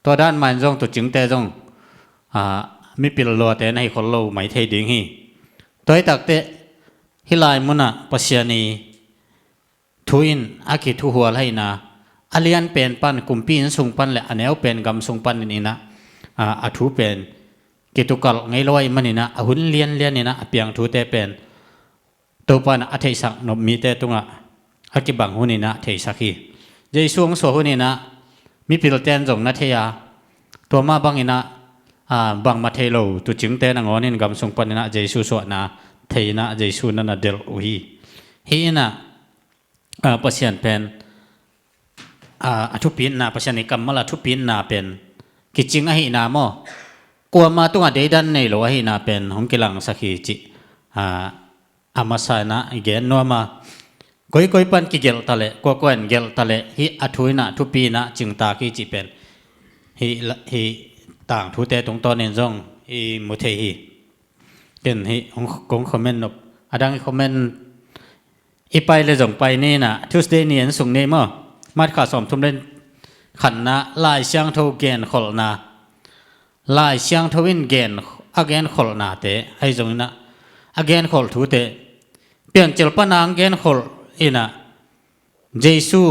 Tua dan mah in zong tuucingte zong, aa, mipil luate na hi khol lo mai thei ding hi. Tua hi takteh hih lai munah Pasian i thu in a kithuhual ahihna, a lian pen pan kumpi inn sung pan le a neu pen gam sung pan in in ah, aa, a thu pen kitukalh ngei lo ahih manin ah a hun lianlian in ah a piang thute pen Topa in a theihsak nop mite tungah a kibang hun in ah theisak hi. Jesu hong suah hun in ah mipilte in zong na thei a, tua mah bangin ah, aa, bangmah thei lo tuucingte nangawn in gam sung panin ah Jesu suahna thei in ah Jesu na na delh uh hi. Hih in ah, aa, Pasian pen, aa, a thupitna, Pasian i kammal a thupitna pen kicing ahihna maw, kuama tungah deidan nei lo ahihna pen hong kilangsak hi cih, aa, a masa in ah i gen nuam a, koikoi pan kigelh taleh, kuakua in gelh taleh hih a thu in ah thupi in ah cingtak hi cih pen hih la-, hih tangthute tungtawnin zong i mu thei hi. Ken hih hong, kong comment nop, a dang i comment i pai le zong pai ni in ah, Tuesday ni en sung ni maw? March kha sawmthum le khatna Lai Siangtho genkholhna. Lai Siangtho in gen, a genkholhnate ahi zongin ah, a genkholh thute, Piancil pana hong genkholh in ah, Jesu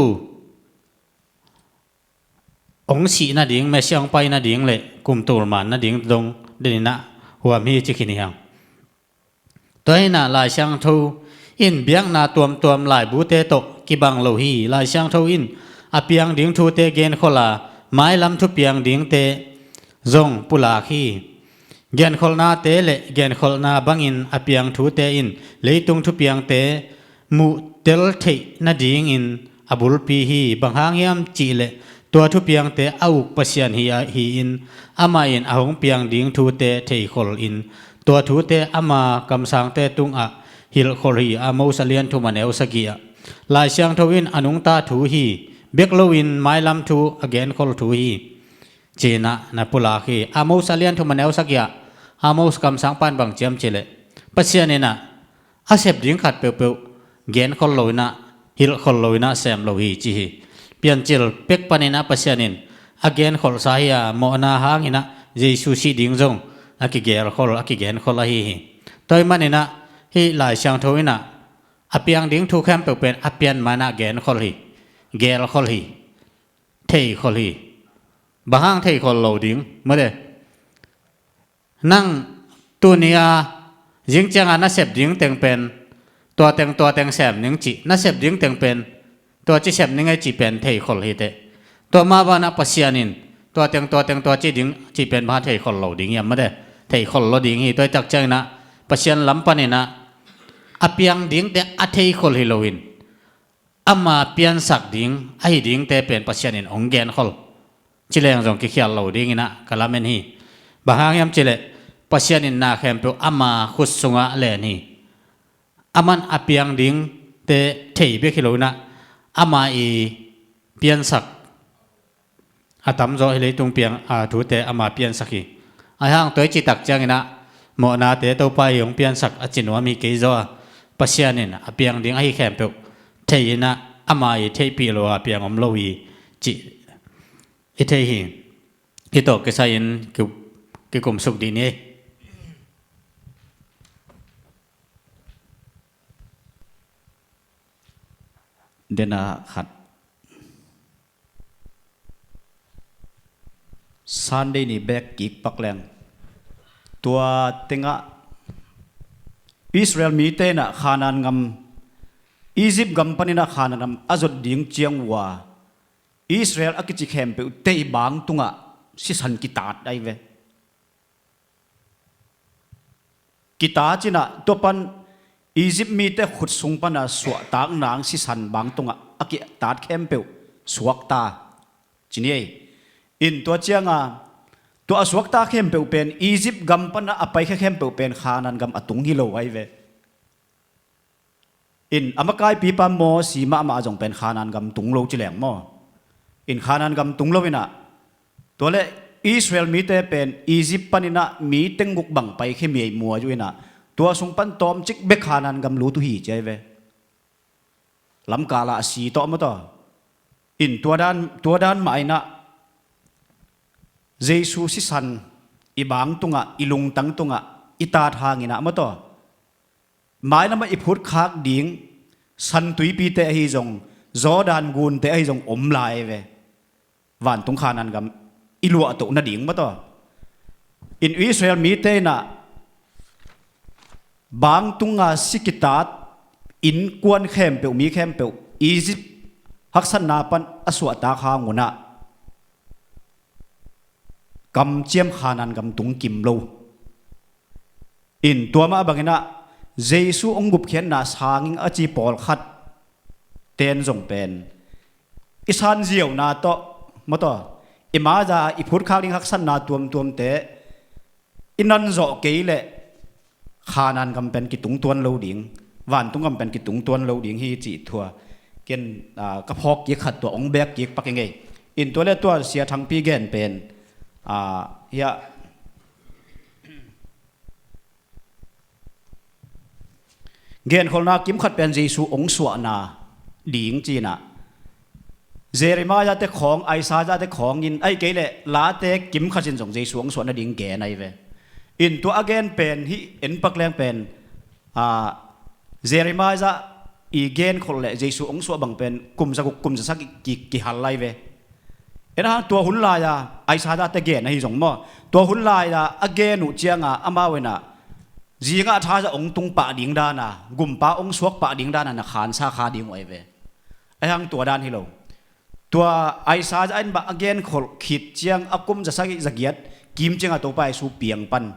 hong sih nading, Messiah hong pai nading le kum tul man nading dong den in ah huam hi ci khin hi hang. Tua hi in ah Lai Siangtho in biakna tuamtuam laibute tawh kibang lo hi. Lai Siangtho in a piang ding thute genkholh a, mailam thupiang dingte zong pulak hi. Genkholhnate le genkholhna bangin a piang thute in leitung thupiangte muhtel theih nadingin a bulpi hi. Bang hang hiam cihleh tua thupiangte a uk Pasian hi a, hi-in amah in a hong piang ding thute theikhol in tua thute ama kamsangte tungah hilhkhol hi. Amos a lian thum a neu sagih ah Lai Siangtho in a nungta thu hi bek loin mailam thu a genkhol thu hi. Ci-in ah na pulak hi. Amos a lian thum a neu sagih ah Amos kamsang pan bang ciam cihleh Pasian in ah a sep ding khat peuhpeuh genkhol lo in ah, hilhkhol lo in ah sem lo hi ci hi. Piancil pek panin ah Pasian in a genkholhsa hi a, mawhna hangin ah Jesu sih ding zong a kigelkhol, a kigenkhol ahi hi. Tua ahih manin ah hih Lai Siangtho in ah a piang ding thu khempeuh pen a pian ma-in ah genkhol hi, gelkhol hi, theikhol hi. Bang hang theikhol lo ding, mate? Nang tuni-a zing cianga na sep ding teng pen tua teng, tua teng sem ning cih, na sep ding teng pen tua ci sep ning ei cih pen theikhol hi teh. Tua mah bangin ah Pasian in tua teng, tua teng, tua ci ding cih pen bang theikhol lo ding hiam, mate? Theikhol lo ding hi. Tua ahih tak ciangin ah Pasian lam panin ah a piang dingte a theikhol hi loin ama piansak ding ahi dingte pen Pasian in hong genkhol ci leng zong kikhial lo dingin ah ka lamen hi. Bang hang hiam cih leh Pasian in na khempeuh ama khut sungah len hi. Aman a piang dingte thei bek hi loin ah ama i piansak a tamzaw hi, leitung piang a thute ama piansak hi. Ahi hang tua i cih tak ciangin ah mawhnate Topa in hong piansak a ci nuam hi kei zaw a, Pasian in a piang ding ahi khempeuh thei in ah ama i theihpih lo a piang om lo hi cih i thei hi. Hih tawh kisai-in ki, kikumsuk dih ni. Dena khat. Sunday ni bek kik pak leng, tua tengah Israel mite in ah Khanaan gam, Egypt gam panin ah Khanaan gam a zot ding ciang uh a, Israel a kici khempeuh tei bang tungah sisan kitat ahi ve. Kitat in ah tua pan Egypt mite khut sung pana suahtak nang sisan bang tungah a kitat khempeuh suakta ci ni ei. In tua cianga tua a suakta khempeuh pen Egypt gam pana a paikhia khempeuh pen Khanaan gam a tung hi lo ahi ve. In a makaipipa Mosi mahmah a zong pen Khanaan gam tung lo ci leng maw? In Khanaan gam tung lo in ah, tua leh Israel mite pen Egypt panin ah mi teng guk bang paikhia miai muai uh in ah, tua sung pan tawmcik bek Khanaan gam lut uh hi ci ahi ve. Lamkal ah a si tawh maw taw. In tua dan, tua dan mah in ah Jesu sisan i bang tungah, i lungtang tungah i tat hangin ah maw taw, mailamah i phutkhak ding San Tuipite ahi zong, Jordan gunte ahi zong om lai ve. Vantung Khanaan gam i luahtoh nading maw taw. In Israel mite in ah bang tunga si kitat innkuan khempeuh, mi khempeuh Egypt haksatna pan a suahtak hang un ah kamciam Khanaan gam tung kim lo. In tua mah bangin ah Jesu hong gupkhiatna sangin a ci pawlkhat ten zong pen i sanziauna tawh maw taw, i maza i phutkhak ding haksatna tuamtuamte i nanzawh kei leh Khanaan gam pen kitung tuan lo ding, vantung gam pen kitung tuan lo ding hi cih tua ken, ah, ka phawk kik khat tua hong bek kik pak ing ei. In tua leh tua Sia Thangpi gen pen, ah, hiah genkholhna kim khat pen Jesu hong suahna ding ci-in ah, Jeremiah te khawng, Isaiah te khawng in, ahih kei leh Late kim khat in zong Jesu hong suah nading gen ahi ve. In tua a gen pen hih en pak leng pen, ah, Jeremiah i genkholh leh Jesu hong suah bang pen kum zaguk, kum zasagih ki, kihal lai ve. En hang tua hun lai-a Isaiah te gen ahi zong maw, tua hun lai-a a gen uh cianga amau in ah zingah thaza hong tung pah ding dana, gumpa hong suak pah ding dana na khansa kha ding uh ahi ve. Ahi hang tua dan hi lo. Tua Isaiah in bang a genkholh khit ciang a kum zasagih zagiat kim cianga Topa Jesu piang pan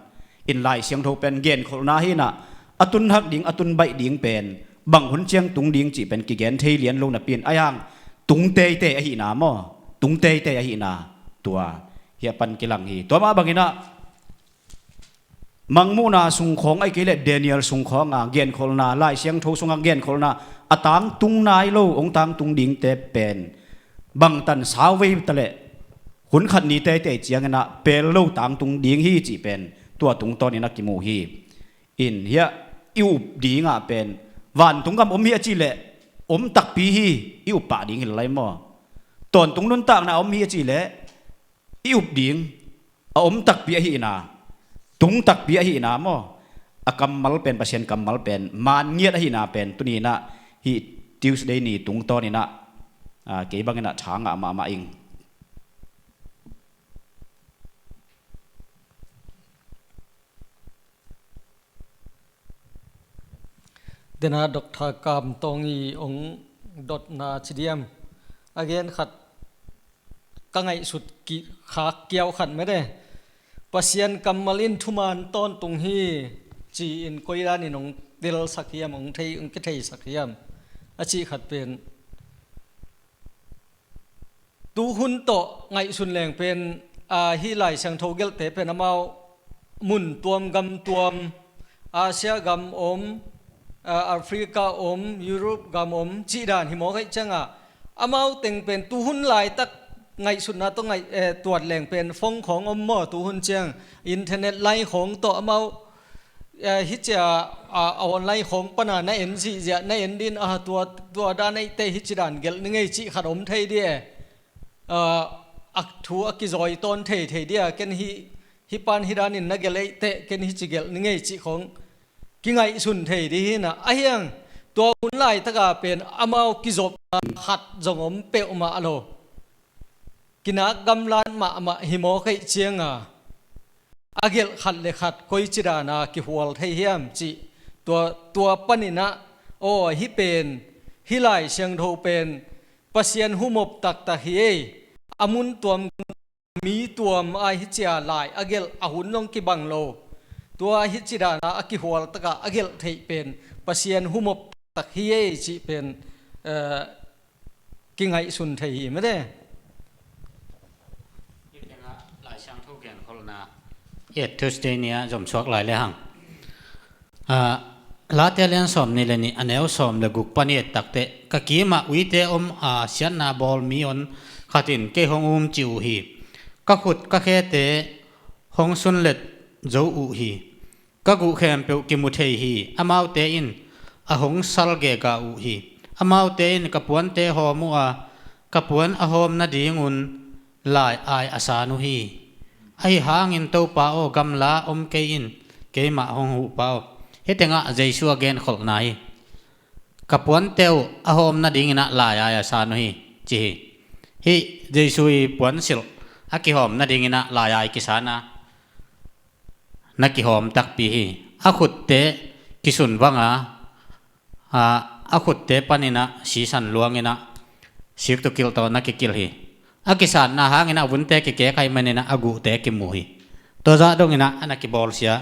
in Lai Siangtho pen genkholhna hi in ah, a tun hak ding, a tun baih ding pen bang hun ciang tung ding cih pen kigen thei lian lo napi in, ahi hang tung teitei ahihna maw, tung teitei ahihna tua hiah pan kilang hi. Tua mah bangin ah Mangmuhna sung khawng ahih kei leh Daniel sung khawng a genkholhna, Lai Siangtho sungah genkholhna a tangtung nai lo, hong tangtung dingte pen bangtan sauvei ta leh hun khat ni teitei ciangin ah pel lo tangtung ding hi cih pen tua tungtawnin a kimu hi. In hiah i up dingah pen vantung gam om hi a cih leh om takpi hi, i up pah ding hi lai maw? Tawntung nuntakna om hi a cih leh i up ding a om takpi ahihna, tung takpi ahihna maw, a kammal pen, Pasian kammal pen man ngiat ahihna pen tuni inah hih Tuesday ni tungtawn inah, ah, kei bang inah tha ngah mahmah ing. Dena Doctor Kam Tawng i ong dotna ci diam, a gen khat ka ngaihsut ki-, khak kiau khat mete. Pasian kammal in thuman tawntung hi ci-in koidan in ong telsak hiam, ong thei, ong kitheisak hiam a cih khat pen, tuhun tawh ngaihsun leng pen, aa, hih Lai Siangtho gelhte pen amau mun tuam gam tuam, Asia gam om, aa, Africa om, Europe gam om cih dan hi mawk ahih ciangah, amau teng pen tuhun laitak ngaihsutna tawh ngaih, eh, tuat leng pen phone khawng om maw, tuhun ciang internet line khawng tawh amau, eh, hih cia, a, a online khawng pana na en zihziah, na en din, a, tua, tua dan eite hih ci dan gelh ni ngei cih khat om thei di e. A, a thu a kizawi tawn thei thei dia, ken hih, hih pan hih danin na gelh eite, ken hih ci gelh ni ngei cih khawng kingaihsun thei di hi na. Ahiang tua hun laitaka pen amau kizopna khat zong om peuhmah lo. Kinak gamlat mahmah hi mawk ahih cianga, a gelh khat le khat koi ci dana kihual thei hiam cih, tua, tua paninah, aw, hih pen, hih Lai Siangtho pen Pasian humop taktak hi ei. A mun tuam, mi tuam a hih cia lai a gelh a hun zong kibang lo. Tua hih ci dana a kihual takah a gelh theih pen Pasian humop taktak hi ei cih pen, eh, kingaihsun thei hi mete. Hih tengah Lai Siangtho genkholhna i et Tuesday ni-ah zomsuak lai le hang. Ah, Late lian sawm nih le nih a neu sawm le guk pan i et takteh, ka kimah uite om a siatna bawl mi on khat in kei hong umcih uh hi. Ka khut ka khete hong sunlet zo uh hi. Ka guh khempeuh kimu thei hi. Amaute in a hong salgega uh hi. Amaute in ka puante hawm uh a, ka puan a hawm nadingun lai-ai a san uh hi. Ahi hangin Topa aw, gamla om kei in, keimah hong huh pa aw. Hih tengah Jesu a genkholhna hi. Ka puante uh a hawm nadinginah lai-ai a san uh hi, ci hi. Hih Jesu i puansilh a kihawm nadinginah lai-ai kisana na kihawm takpi hi. A khutte kisun vanga, a, a khutte paninah sisan luanginah siktukilh tawh na kikilh hi. A kisatna hanginah vunte kikek ahih maninah a guhte kimu hi. Tua zah donginah a na kibawlsia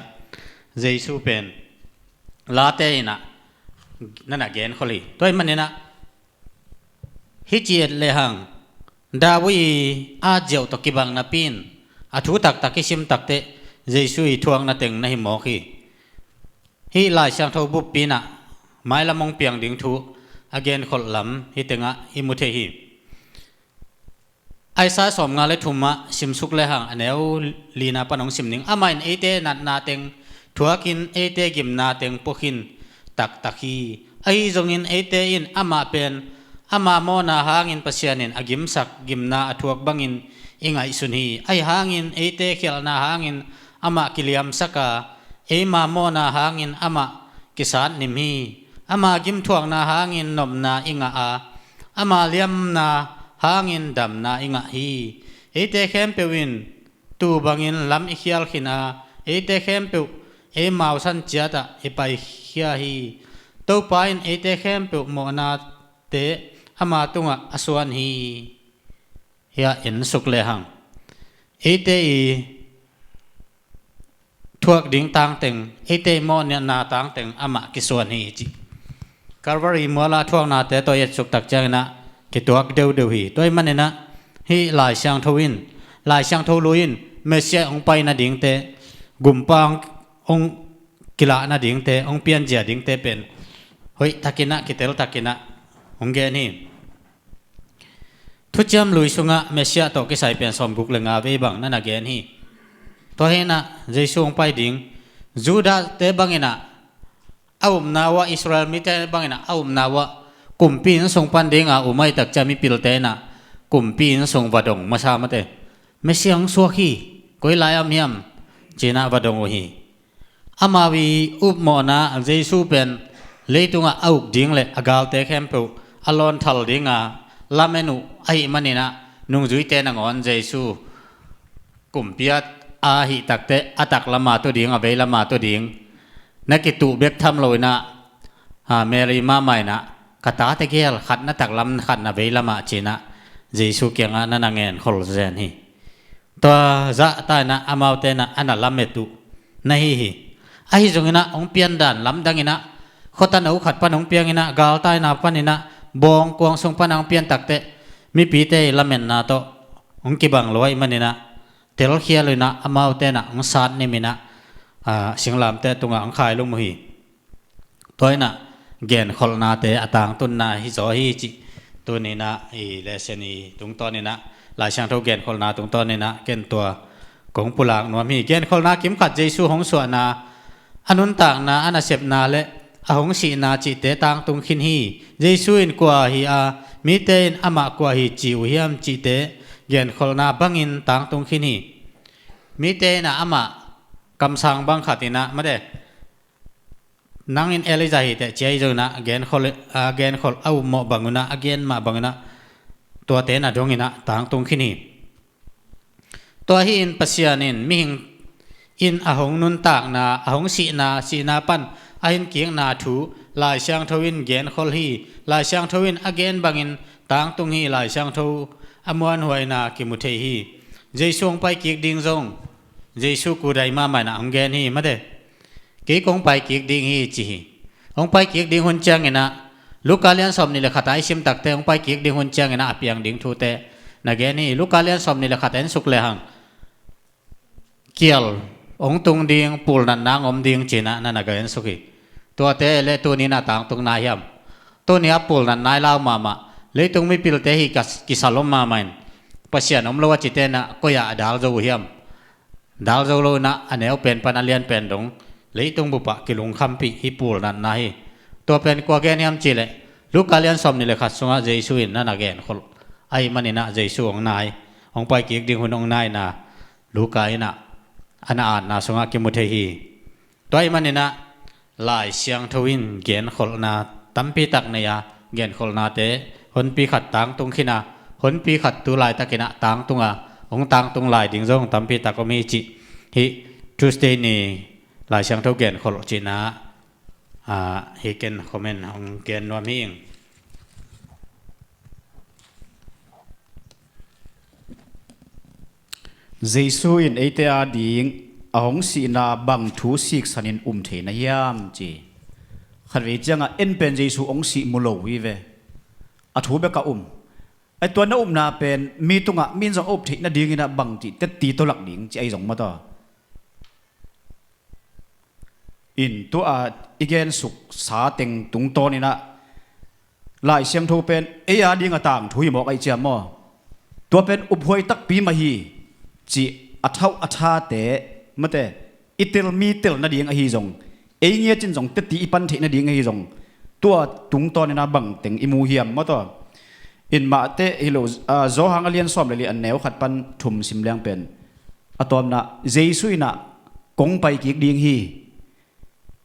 Jesu pen Late inah na na genkholh hi. Tua ahih maninah hih ci et lehang, David i at ziauh tawh kibang napi in a thu taktak i sim takteh Jesu i thuakna teng na hi mawk hi. Hih Lai Siangtho buppi inah mailam hong piang ding thu a genkholh lam hih tengah i mu thei hi. Isaiah sawmnga le thumah simsuk lehang a neu lina pan hong sim ning. Amah in eite natna teng thuakin eite gimna teng puakin taktak hi. Ahi zongin eite in amah pen ama mawhna hangin Pasian in a gimsak gimna a thuak bangin i ngaihsun hi. Ahi hangin eite khialhna hangin amah kiliamsak a, eima mawhna hangin amah kisatnim hi. Ama gimthuakna hangin nopna i ngah a, ama liamna hangin damna i ngah hi. Eite khempeuh in tuu bangin lam i khial khin a, eite khempeuh eimau san ciatah i paikhia hi. Topa in eite khempeuh mawhnate ama tungah a suan hi. Hiah en suk lehang, eite i thuak ding tangteng, eite i mawhna tangteng amah kisuan hi ci. Calvary muala thuaknate tawh i etsuk tak cianginah kituak deuhdeuh hi. Tua ahih maninah hih Lai Siangtho in, Lai Siangtho lui in Messiah hong pai nadingte, gumpa hong, hong kilah nadingte, hong pianzia dingte pen hoih takinah, kitel takinah hong gen hi. Thuciam Lui sungah Messiah tawh kisai pen sawmguk le nga vei bang na na gen hi. Tua hinah Jesu hong pai ding, Judah-te banginah a upna uhah, Israel mite banginah a upna uhah, kumpi inn sung pan dinga um ahih tak ciang mipilte inah kumpi inn sung va dong masa mate. Messiah hong suak hi, koi lai a om hiam, ci-in ah va dong uh hi. Amau i upmawhna Jesu pen leitungah a uk ding le a galte khempeuh a lawnthal dinga lamen uh ahih manin ah nungzuite nangawn Jesu kumpi a ahih takteh a taklam a tu ding, a veilam a tu ding na kituh bek tham loin ah, a, Mary mahmah in ah, ka tate gel, khat na taklam, khat na veilam ah, ci-in ah Jesu kiangah na na ngenkhol zen hi. Tua zahta in ah amaute in ah a na lamet uh na hi hi. Ahi zongin ah hong piandan lamdang in ah khuata no khat pan hong piang in ah, galtai na pan in ah, bawng kuang sung pan hong pian takteh mipite i lamenna tawh hong kibang lua ahih manin ah telkhial in ah amaute in ah hong sat nim in ah, a, singlamteh tungah hong khailum uh hi. Tua in ah genkholhnate a tangtunna hi zaw hi cih tuni in ah i lesson i tungtawn in ah, Lai Siangtho genkholhna tungtawn in ah ken tua kong pulak nuam hi. Genkholhna kimkhat Jesu hong suahna, a nuntakna, a nasepna le a hong sihna cihte tangtung khin hi. Jesu in kua hi a, mite in amah kua hi ci uh hiam cihte genkholhna bangin tangtung khin hi. Mite in ah amah kamsang bang khat in ah, mate, nang in Elijah hi teh ci ahi zongin ah, genkholh, a, genkholh a upmawh bang un ah, a gen mah bang un ah, tuate na dong in ah tangtung khin hi. Tua hi in Pasian in mihing in a hong nuntakna, a hong sihna, sihna pan a hinkikna thu Lai Siangtho in genkholh hi. Lai Siangtho in a gen bangin tangtung hi. Lai Siangtho a muanhuaina kimu thei hi. Jesu hong paikik ding zong Jesu kudai mahmah in ah hong gen hi, mate. Kei kong paikik ding hi ci hi. Hong paikik ding hun ciangin ah, Luka lian sawmnih le khat a i sim takteh hong paikik ding hun ciangin ah a piang ding thute na gen hi. Luka lian sawmnih le khat en suk lehang, kial hong tung ding, pulnatna hong om ding ci-in ah na na gen suk hi. Tuate le tuni in ah tangtung nai hiam? Tuni a pulnatna i lau mahmah, leitung mipilte hi ka, kisalom mahmah in, Pasian om lo a cite in ah koi ah a dal zo uh hiam? Dal zo lo in ah a neu pen pan a lian pen dong leitung bup ah kilungkhampih hi, pulnatna hi. Tua pen kua gen hiam cih leh, Luka lian sawmnih le khat sungah Jesu in na na genkholh ahih manin ah Jesu hong nai, hong paikik ding hun hong naina Luka in ah a na atna sungah kimu thei hi. Tua ahih manin ah Lai Siangtho in genkholhna tampi tak nei a, genkholhnate honpi khat tangtung khin a, honpi khat tu laitakin ah tangtung a, hong tangtung lai ding zong tampi tak om hi cih hih Tuesday ni Lai Siangtho genkholh cihna, a, hi ken comment hong gen nuam hi ing. Jesu in eite ading a hong sihna bang thu siksanin um thei na hiam ci. Khatvei ciangah en pen Jesu hong sih mu lo hi ve. A thu bek a um. Ai tua na upna pen mi tungah mi in zong a up theih nadingin ah bang cih tetti tawh lak ding ci ahi zong maw taw. In tua i gensuk sa teng tungtawnin ah Lai Siangtho pen ei ading a tangthu hi mawk aih ciam maw? Tua pen uphuai takpi mah hi cih a thauh a thate, mate, i tel mi tel nading ahi zong, ei ngiat in zong teti i pan theih nading ahi zong, tua tungtawnin ah bangteng i mu hiam maw taw? In Mate hi lo, ah, Johan a lian sawm le li a neu khat pan thum sim leng pen a tawpna, Jesu in ah kong pai kik ding hi.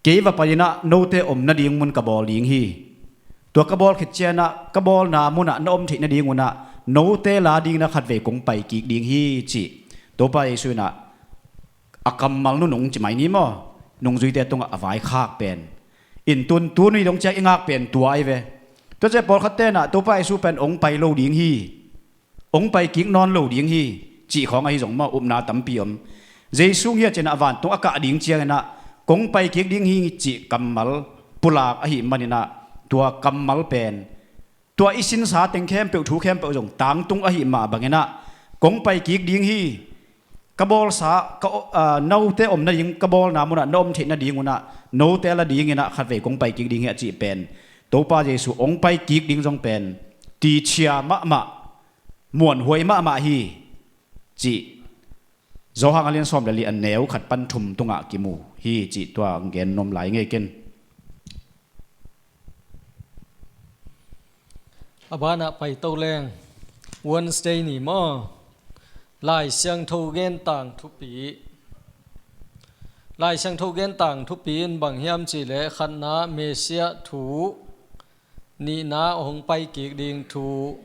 Kei va pai in ah note om nading mun ka bawl ding hi. Tua ka bawl khit ciangin ah ka bawlna munah na om theih nadingun ah note la dingin ah khatvei kong pai kik ding hi cih Topa Jesu in ah a kammal nunung ci mai ni maw, nungzuite tungah a vaikhak pen. In tun tuni dong ciang i ngak pen tua ahi ve. Tua ciang pawlkhatte in ah Topa Jesu pen hong pai lo ding hi. Hong pai kik nawn lo ding hi cih khawng ahi zong maw, upna tampi om. Jesu ngiat ciangin ah vantung a kah ding ciangin ah kong pai kik ding hi cih kammal pulak ahih manin ah tua kammal pen, tua i sinsa teng khempeuh, thu khempeuh zong tangtung ahih mah bangin ah kong pai kik ding hi. Ka bawlsa, ka o-, ah, note om nading, ka bawlna munah na om theih nadingun ah note la dingin ah khatvei kong pai kik ding hi a cih pen Topa Jesu hong pai kik ding zong pen tichia mahmah, muanhuai mahmah hi cih Johan a lian sawm le li a neu khat pan thum tungah kimu hi cih tua gen nuam lai ngei ken. A banah paito leng Wednesday ni maw? Lai Siangtho gen tang thupi. Lai Siangtho gen tang thupi in bang hiam cih leh khatna Messiah thu, nihna hong pai kik ding thu.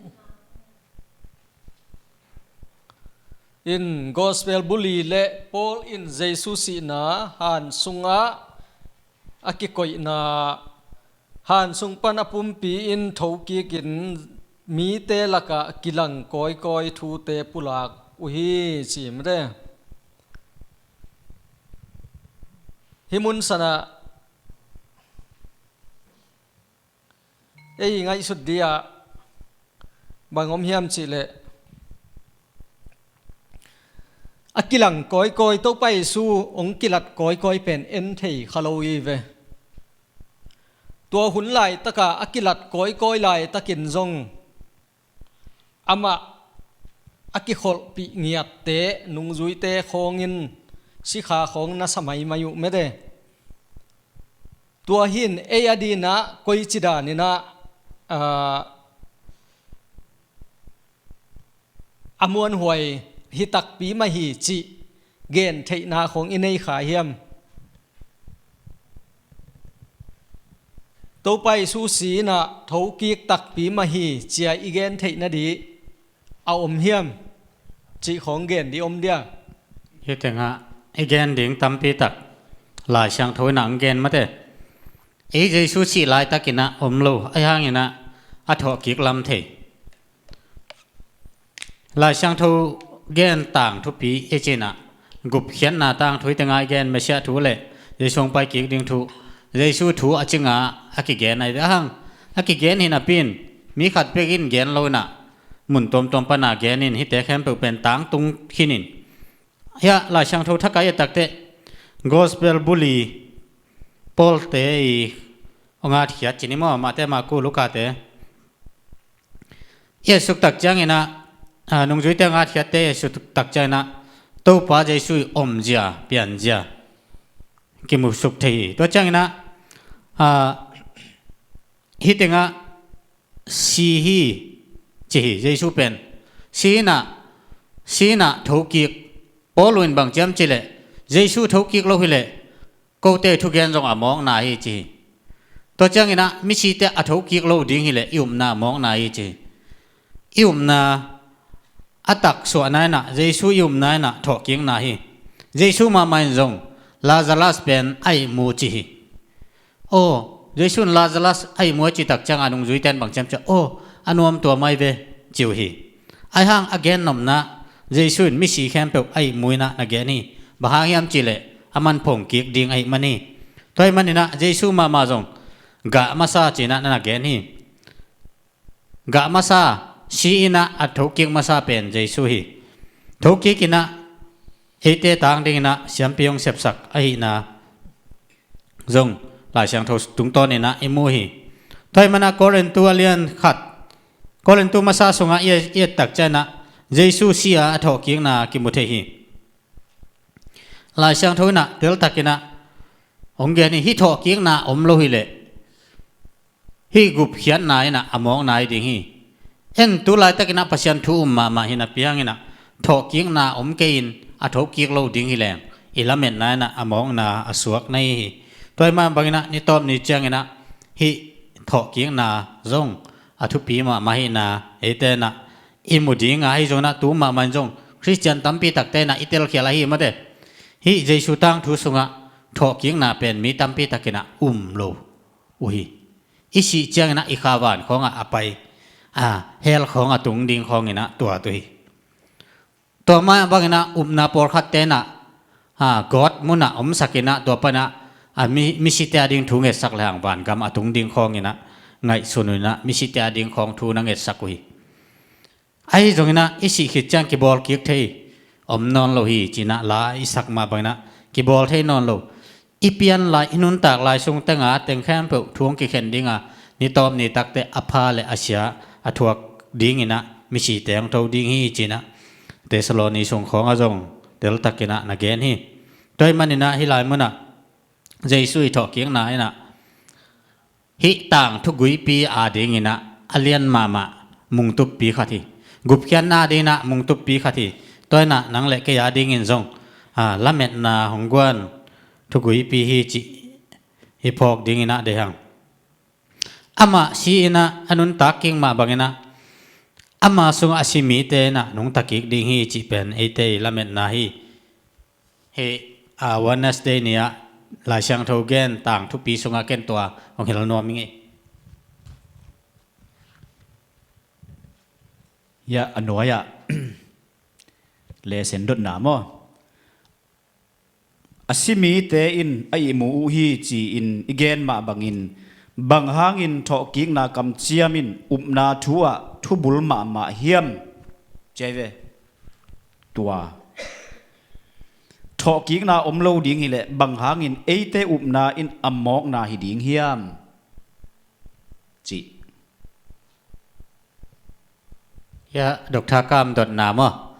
In gospel buli le Paul in Jesu sihna han sungah a kikoihna, han sung pan a pumpi in thokik in mite lakah kilang kawikawi thute pulak uh hi ci mate. Hih mun sanah ei ngaihsut dia bang om hiam cih leh, a kilang kawikawi, Topa Jesu hong kilat kawikawi pen en thei kha lo hi ve. Tua hun laitaka a kilat kawikawi laitakin zong amah a kikholhpih ngiatte, nungzuite khawngin sikha khawng na sa maimai uh mate. Tua hin ei a dinah koici daninah, aa, a muanhuai hi takpi mah hi cih gen theihna khawng i nei kha hiam? Topa Jesu si inah thokik takpi mah hi cia i gen theih nadih a om hiam cih khawng gen dih om dia? Hih tengah i gen ding tampi tak Lai Siangtho inah ang gen mate. Ei Jesu sih laitakinah om lo, ahi hanginah a thawhkik lam thei. Lai Siangtho gen tang thupi i cinah gupkhiatna tangthu i tengah i gen, Messiah thu le Jesu hong pai kik ding thu, Jesu thu a cinga a kigen ahi ve. Ahang a kigen hi napi in mi khat bek in gen lo inah mun tuamtuam pana gen in hihte khempeuh pen tangtung khin in. Hiah Lai Siangtho thak ah i et takteh gospel buli Paul te i hong atkhiat ci ni maw, Mate, Marku, Luka te. I et suk tak cianginah, aa, nungzuite hong atkhiatte i et suk tak cianginah Topa Jesu i omzia, pianzia kimu suk thei hi. Tua cianginah, aa, hih tengah si hi ci hi. Jesu pen si inah, si inah thokik. Paul in bang ci hiam cih leh, Jesu thokik lo hileh kote thugen zong a mawkna hi ci hi. Tua cianginah misite a thokik lo ding hileh i upna a mawkna hi ci hi. I upna a taksuahna inah, Jesu i upna inah thawhkikna hi. Jesu mahmah in zong Lazarus pen a ihmu ci hi. Aw, Jesu in Lazarus a ihmu a cih tak ciangah nungzuite in bang ci hiam cih leh, aw, a nuamtuam ahi ve ci uh hi. Ahi hang a gennopna, Jesu in misi khempeuh a ihmu inah na gen hi. Bang hang hiam cih leh aman phongkik ding ahih man hi. Tua ahih maninah Jesu mahmah zong gah masa ci inah na na gen hi. Gah masa, si inah a thokik masa pen Jesu hi. Thokik inah eite tang dinginah siampi hong sepsak ahihna zong Lai Siangtho tungtawn inah i mu hi. Tua ahih manah Korintu a lian khat, Korintu masa sungah i et, i et tak cianginah Jesu si a a thawhkikna kimu thei hi. Lai Siangtho inah teltakinah hong gen hi. Hih thawhkikna om lo hileh hih gupkhiatna inah a mawkna hi ding hi. En tu laitakinah Pasian thu um mahmah hi napi hanginah thawhkikna om kei in a thokik lo ding hileng i lametna inah a mawkna a suak na hi hi. Tua ahih mah banginah nitawp ni cianginah hih thawhkikna zong a thupi mahmah hihna eite inah i mu dinga, ahi zonginah tu mahmah in zong Khristian tampi takte inah i telkhial ahi mate. Hih Jesu tangthu sungah thawhkikna pen mi tampi takinah um lo uh hi. I sih cianginah i kha van khawngah a pai, a, hell khawng a tung ding khawnginah tuat uh hi. Tua mah banginah upna pawlkhatte inah, a, gawt munah omsakinah tua panah, a, mi, misite a ding thu ngetsak lehang vangam a tung ding khawnginah ngaihsun uh inah misite a ding khawng thu na ngetsak uh hi. Ahi zonginah i sih khit ciang kibawlkik thei om nawn lo hi cinah la i sak mah banginah kibawl thei nawn lo. I pian lai, i nuntak lai sung tenga teng khempeuh thu hong kikhen dinga nitawp ni takte a pha le a sia a thuak dinginah misite hong tho ding hi cinah Thessaloni sung khawngah zong teltakinah na gen hi. Tua ahih maninah hih lai munah Jesu i thawhkikna inah hih tangthu guipi a dinginah a lian mahmah mungtuppi khat hi. Gupkhiatna a dinginah mungtuppi khat hi. Tua inah nang le kei a dingin zong, a, lametna hong guan thuguipi hi cih i phawk dingin ah deih hang. Amah si inah a nuntak kik mah bangin ah ama sungah a si mite inah nungta kik ding hi cih pen eite i lametna hi. Hih, a, Wednesday ni-ah Lai Siangtho gen tangthupi sungah ken tua hong hilh nuam ing ei. Ya, a nuai-ah lesson dotna maw? A si mite in a ihmu uh hi ci-in i gen mah bangin, bang hangin thawhkikna kamciam in upna thu-ah thubul mahmah hiam? Ci hi ve. Tua thawhkikna om lo ding hileh bang hangin eite upna in a mawkna hi ding hiam? Cih. Ya, Doctor Kam dotna maw?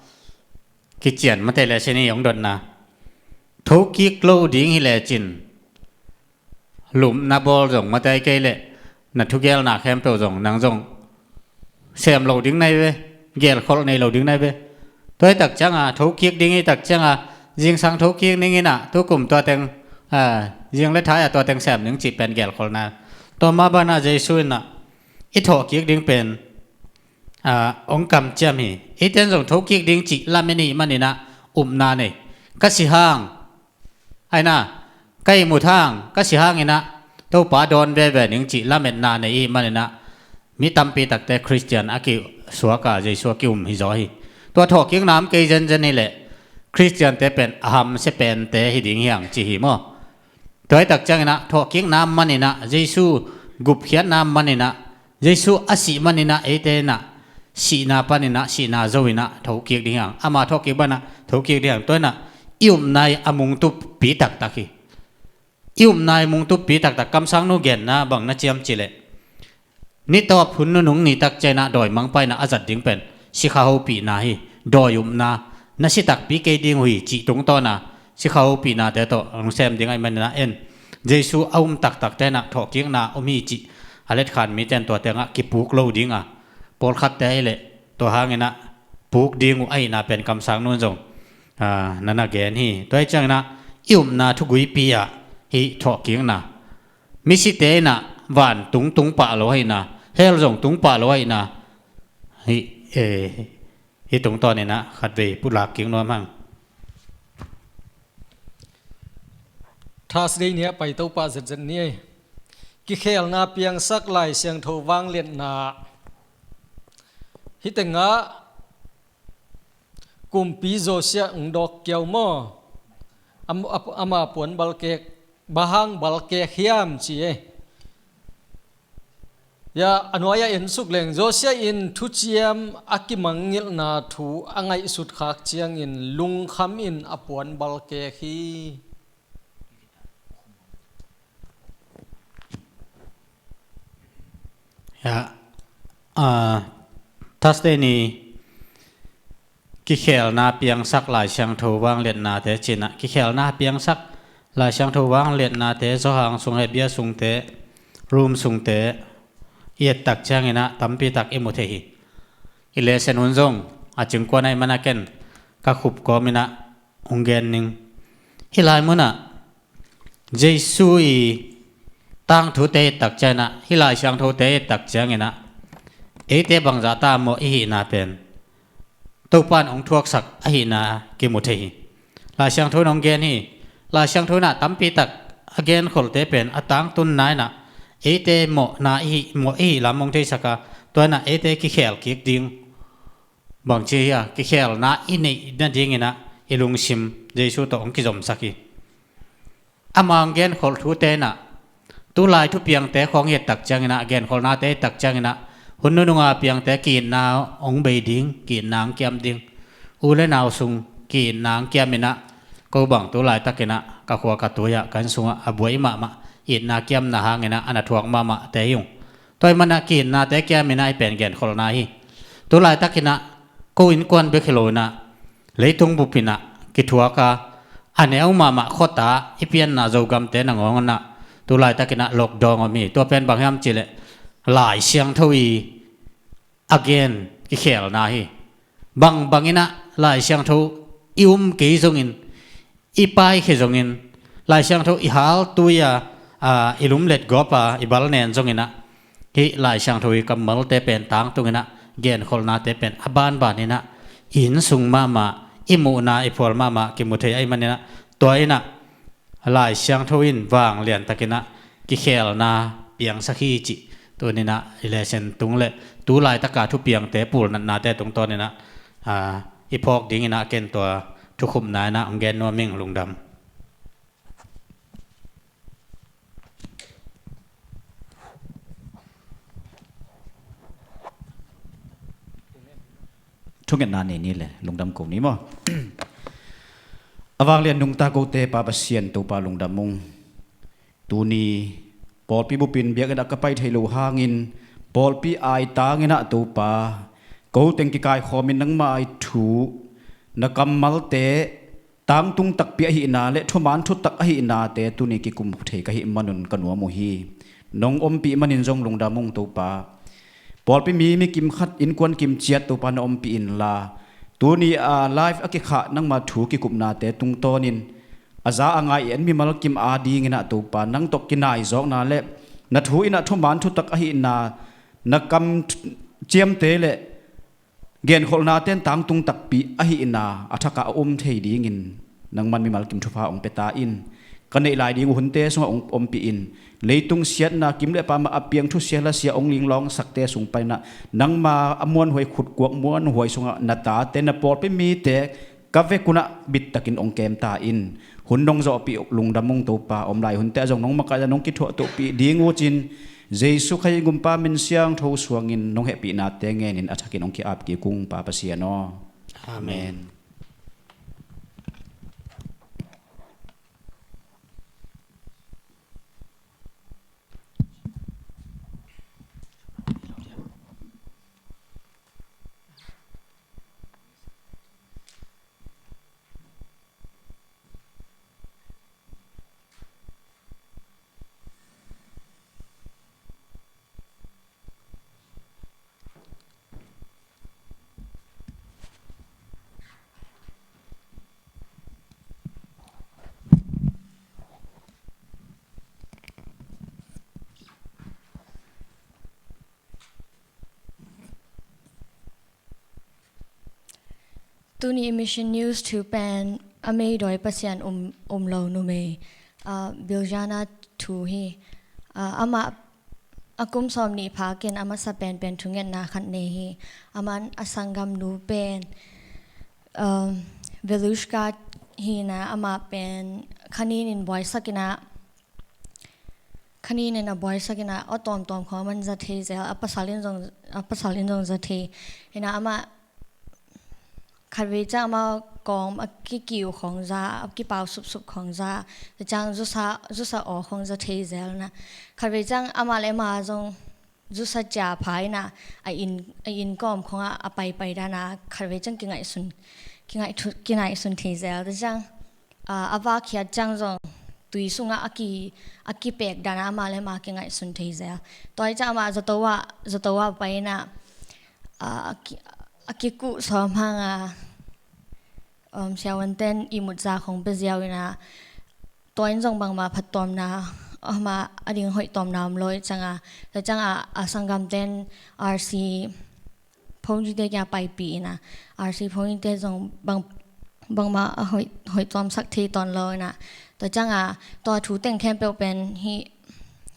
Kician mate le sini hong dotna. Thokik lo ding hi lecin, lupna bawl zong mate kei leh na thugelna khempeuh zong nang zong sem lo ding nai ve, gelkholh nei lo ding nai ve. Tua hi tak cianga thokik ding hi tak cianga, zingsang thokik ning inah tukum tua teng, a, zing le thai-ah tua teng sem ning cih pen gelkholhna. Tua mah banah Jesu inah i thawhkik ding pen, a, hong kamciam hi. Eite in zong thokik ding cih lamen i hih maninah upna nei. Ka si hang, aina, ka ihmut hang, ka si hanginah Topa dawn veve ning cih lametna nei i hih maninah mi tampi takte Khristian a kisuaka Jesu a kium hi zaw hi. Tua thawhkikna om kei zenzen hileh Khristiante pen a hamsia pente hi ding hiang ci hi maw? Tua hi tak cianginah thawhkikna maninah, Jesu gupkhiatna maninah, Jesu a sih maninah eite inah sihna paninah, sihna zo inah thokik ding hiang. Ama thawhkik banah thokik ding hiang. Tua inah i upna i a mungtupi taktak hi. I upna i mungtupi taktak. Kamsangnu genna bang na ciam cileh, nitawp hun nunung ni tak cianginah dawimangpa inah a zat ding pen sikha hopihna hi. Dawi upna, na si takpi kei ding uh hi cih tungtawna sikha hopihnate tawh hong sem ding ahih maninah en, Jesu a um taktakte inah thawhkikna om hi cih a letkhan mite in tua tengah kipuk lo dinga, pawlkhatte ahileh tua hanginah puk ding uh ahihna pen kamsangnu in zong, a, na na gen hi. Tua hi cianginah i upna thuguipi ah hih thawhkikna, misite inah vantung tung pah lo ahihna, hell zong tung pah lo ahihna, hih, eh, hih tungtawninah khatvei pulak kik nuam hang. Thursday ni-ah pai to pah zetzet ni ei. Kikhelna piangsak Lai Siangtho vangliatna. Hih tengah Kumpi Josiah hong dawk kiau maw? Am-, ap-, ama puan balkek, bang hang balkek hiam ci ei. Ya, a nuai-ah en suk leng, Josiah in thuciam a kimangngilhna thu a ngaihsut khak ciangin lungkham in a puan balkek hi. Ya, a, Thursday ni kikhelna piangsak Lai Siangtho vangliatnate cinah, kikhelna piangsak Lai Siangtho vangliatnate zawhang sung, he bia sungte, room sungte i et tak cianginah tampi tak i mu thei hi. I lesson hun zong a cingkuan ahih manah ken ka khup kawminah hong gen ning. Hih lai munah Jesu i tangthute i et tak cianginah, hih Lai Siangthote i et tak cianginah eite bangzah ta mawh i hihna pen Topa in hong thuaksak ahihna kimu thei hi. Lai Siangtho in hong gen hi. Lai Siangtho inah tampi tak a genkholhte pen a tangtunna inah eite mawhna i hih, mawh i hih lam hong theisak a, tua inah eite kikhel kik ding. Bangci hi a, kikhelna i neih nadinginah i lungsim Jesu tawh hong kizomsak hi. Ama hong genkholh thute inah, tulai thupiangte khawng i et tak cianginah, genkholhnate i et tak cianginah, hun nununga piangte ki-itna hong bei ding, ki-itna hong kiam ding. U le nau sung ki-itna hong kiaminah, ko bang tulaitakinah ka khua ka tui-ah, ka inn sungah a buai mahmah, itna kiamna hanginah a na thuak mahmahte hi ung. Tua ahih manah ki-itnate kiaminah i pen genkholhna hi. Tulaitakinah ko innkuan bek hi lo inah, leitung bupinah kithuaka a neu mahmah khuata i pianna Zogamte nangawnginah tulaitakinah lockdown om hi. Tua pen bang hiam cihleh Lai Siangtho i a gen kikhelna hi. Bang bangin ah Lai Siangtho i um kei zongin, i paikhia zongin, Lai Siangtho i hal tui a, a, i lumlet gawp a, i bal nen zongin ah, hih Lai Siangtho i kammalte pen tangtungin ah, genkholhnate pen a banbanin ah, i innsung mahmah, i muhna i phual mahmah kimu thei ahih manin ah, tua in ah Lai Siangtho in vanglian takin ah kikhelna piangsak hi cih tuni-in ah i lesson tung le tu laitaka thupiangte pulnatnate tungtawnin ah, aa, i phawk dingin ah ken tua thukhupna in ah hong gen nuam ing. Lungdam. Thungetna nei ni le lungdam ko ni maw? A vanglian nungta kote Pa Pasian Topa lungdam ung. Tuni pawlpi bupin biakinn ah ka pai thei lo hangin pawlpi aitangin ah Topa, ko teng kikaikhawmin nangmah i thu, na kammalte tangtung takpi ahihna le thuman thutak ahihnate tuni kikum thei ka hih manun ka nuam uh hi. Nong ompih manin zong lungdam ung Topa. Pawlpi mi, mi kim khat innkuan kim ciat Topa na ompih inla, tuni a live a kikhah nangma thu kikupnate tungtawnin a za a ngai en mimal kim adingin ah Topa, nang tawh kinaizawkna le na thu in ah thuman thutak ahihna, na kam ciamte le genkholhnate'n tangtung takpi ahihna a thakah a um thei dingin nangman mimal kim thupha hong pia ta in. Ka neih lai ding uh hunte sungah hong ompih in. Leitung siatna kim le pam ah a piang thusia lasia hong linglawngsakte sung panin ah nangma a muanhuai khutkuak muanhuai sungah na tate, na pawlpi mite ka vek un ah bittakin hong kem ta in. Hun nong zawhpih uh lungdam ung Topa, om lai hunte ah zong nong makaih a nong kithuahtohpih ding uh cin, Jesu Khazih Gumpa min siangtho suangin nong hehpihnate ngenin a thakin hong ki-ap kik ung Pa Pasian aw. Amen. Amen. Tuni Mission News thu pen a meidawi Pasian um, um lo numei, ah, Biljana thu hi. Ah, amah a kum sawm nih phakin a masa penpen thungetna khat nei hi. Aman a sanggamnu pen, um, Velushka hi-in ah, amah pen khanin in buaisak in ah, khanin in a buaisak in ah, aw tawmtawm khawng aman za thei zel, a pasal in zong, a pasal in zong za thei. Hi-in ah amah khatvei ciang amah kawm a kikiu khawng za, a kipau supsup khawng za, tua ciang zusa, zusa aw khawng za thei zel in ah. Khatvei ciang amah le amah zong zusa cia pha in ah, a inn, a inn kawm khawngah a paipai dan ah, khatvei ciang kingaihsun, kingaih thu-, kingaihsun thei zel. Tua ciang, ah, a vak khiat ciang zong tui sungah a ki, a kipek dan ah amah le amah kingaihsun thei zel. Tua hi ciang amah zato ah, zato ah pai in ah, ah, a ki, a kikuh sawm hang a, um, siavuante'n ihmut za khawng pia ziau in ah, tua in zong bangmah phattuamna, amah a ding hoihtawmna om lo hi ciang a, tua ciang a, a sanggamte'n R C phone te kiang paipih in ah, R C phone te zong bang, bangmah a hoih, hoihtawmsak thei tawn lo in ah, tua ciang a, tua thu teng khempeuh pen hih,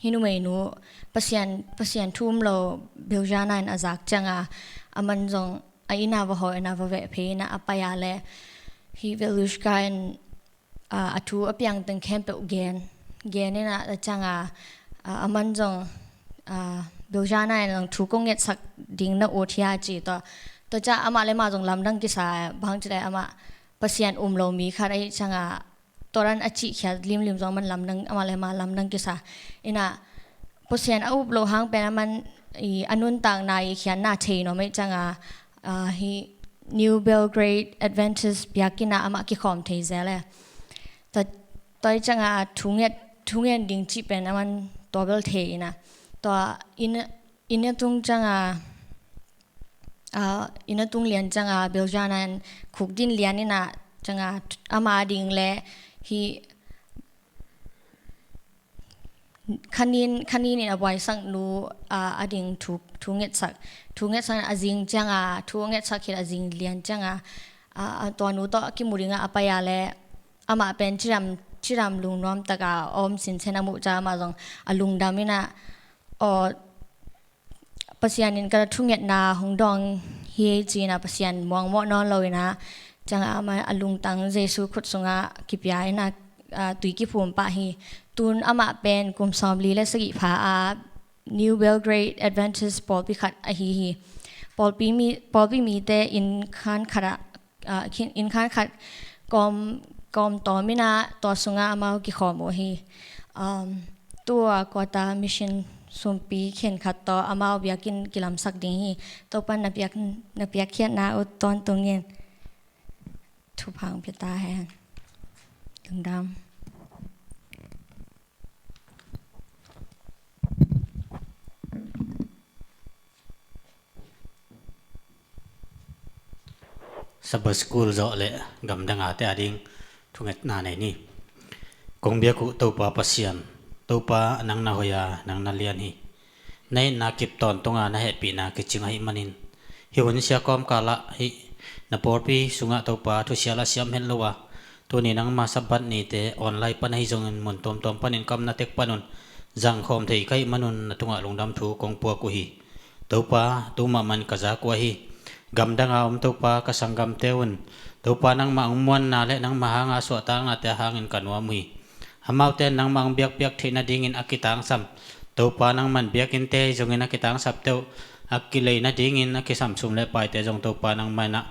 hih numeinu Pasian, Pasian thu um lo Biljana in a zak ciang a, aman zong a inn ah va hawh in ah va veh phei in ah a pai a leh, hih Velushka in, ah, a thu a piang teng khempeuh gen, gen in ah, tua ciang a, ah, aman zong, ah, Biljana in zong thu kong ngetsak ding na ut hia ci tua. Tua ciang amah le amah zong lamdang kisa, bang ci leh amah Pasian um lo mi khat ahih ciang a, tua dan a cihkhiat limlim zong aman lamdang, amah le amah lamdang kisa. In ah Pasian a up loh hang pen aman i a nuntakna i khiatna thei nuam ahih ciang a, ah, hih New Belgrade Adventist biakinn ah amah kikhawm thei zel e. Tua, tua hi ciang a thunget, thungen ding cih pen aman tua bel thei in ah. Tua inn, inn a tung ciang a, ah, inn a tung lian cianga, Belgiana in khukdin lian ina cianga, ama ding le hi khanin, khanin in a buaisak nu, ah, a ding thu, thu ngetsak, thu ngetsak a zing cianga, thu ngetsak khit a zing lian cianga, ah, ah, tua nu tawh a kimu dinga a pai a le amah pen cidam, cidam lungnuam taka a om sinsen a muh ca amah zong a lungdam ina, aw, Pasian in ka thungetna hong dawng hi ci ina Pasian muangmawh nawn lo ina, cianga amah a lungtang Jesu khut sunga kipia ina, ah, tui kiphum pah hi. Tun amah pen kum sawmli le sagih pha a New Belgrade Adventist pawlpi khat ahi hi. Pawlpi mi, pawlpi mite inn khan khat ah, ah, khin, inn khan khat kawm, kawm tawm ina tua sunga amau kikhawm uh hi. Um, tua quarter mission sumpi khen khat tawh amau biakinn kilamsak ding hi. Topa na piak, na piakkhiatna uh tawntung in thupha hong pia ta hen. Lungdam. Sabbath School zawh le gamdang a te a ding thungetna nei ni. Kong biak uh Topa Pasian, Topa nang na hoih a, nang na lian hi. Na itna kip tawntunga na hehpihna kicing ahih manin, hih hun sia kawmkal ah hih na pawlpi sungah Topa thusia la siam het lo a, tuni nangma Sabbath nite online pan ahi zongin mun tuamtuam panin ka omna tek panun zangkhawm thei ka hih manun na tungah lungdam thu kong puak uh hi. Topa, tu mahmah in ka zak uh ahi. Gamdang a om Topa ka sanggamte un, Topa nangmah hong muanna le nangmah hanga suahtaknate a hangin ka nuam uh hi. Amaute in nangmah hong biakpiak theih nadingin a kitangsam, Topa nangman biakinnte ahi zongin a kitangsapte uh a kilei nadingin a kisam sum le paite zong Topa nangmah inah,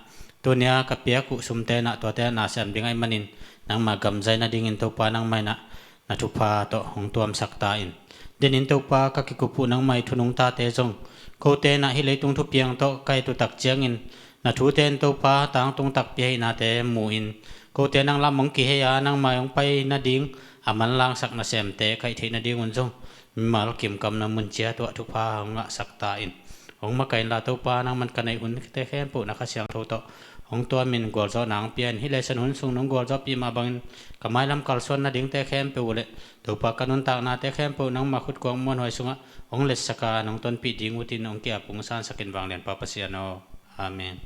tunia ka piak uh sumte inah tuate na sem ding ahih manin nangmah gamzai nadingin Topa nangmah inah na thupha tawh hong tuamsak ta in. Denin Topa ka kikup uh nangmah i thunung tate zong, kote inah hih leitung thupiang tawh ka et uh tak ciangin na thute in Topa tangtung takpi ahihnate mu in, kote nang lam hong kihei a nangmah hong pai nading a manlangsak nasemte ka hih theih nadingun zong mimal kimkamna mun ciat uh ah thupha hong ngahsak ta in. Hong makaih inla Topa nangman ka neih hunte khempeuh na Kha Siangtho tawh hong tuamin gualzawhna hong pia in. Hih lesson hun sung nong gualzawhpih mah bangin ka mailam kalsuan nadingte khempeuh uh le Topa ka nuntaknate khempeuh nangmah khut kuang muanhuai sungah hong letsak a nong tonpih ding uh tin hong ki-ap hong sansak in vanglianpa Pasian aw. Amen.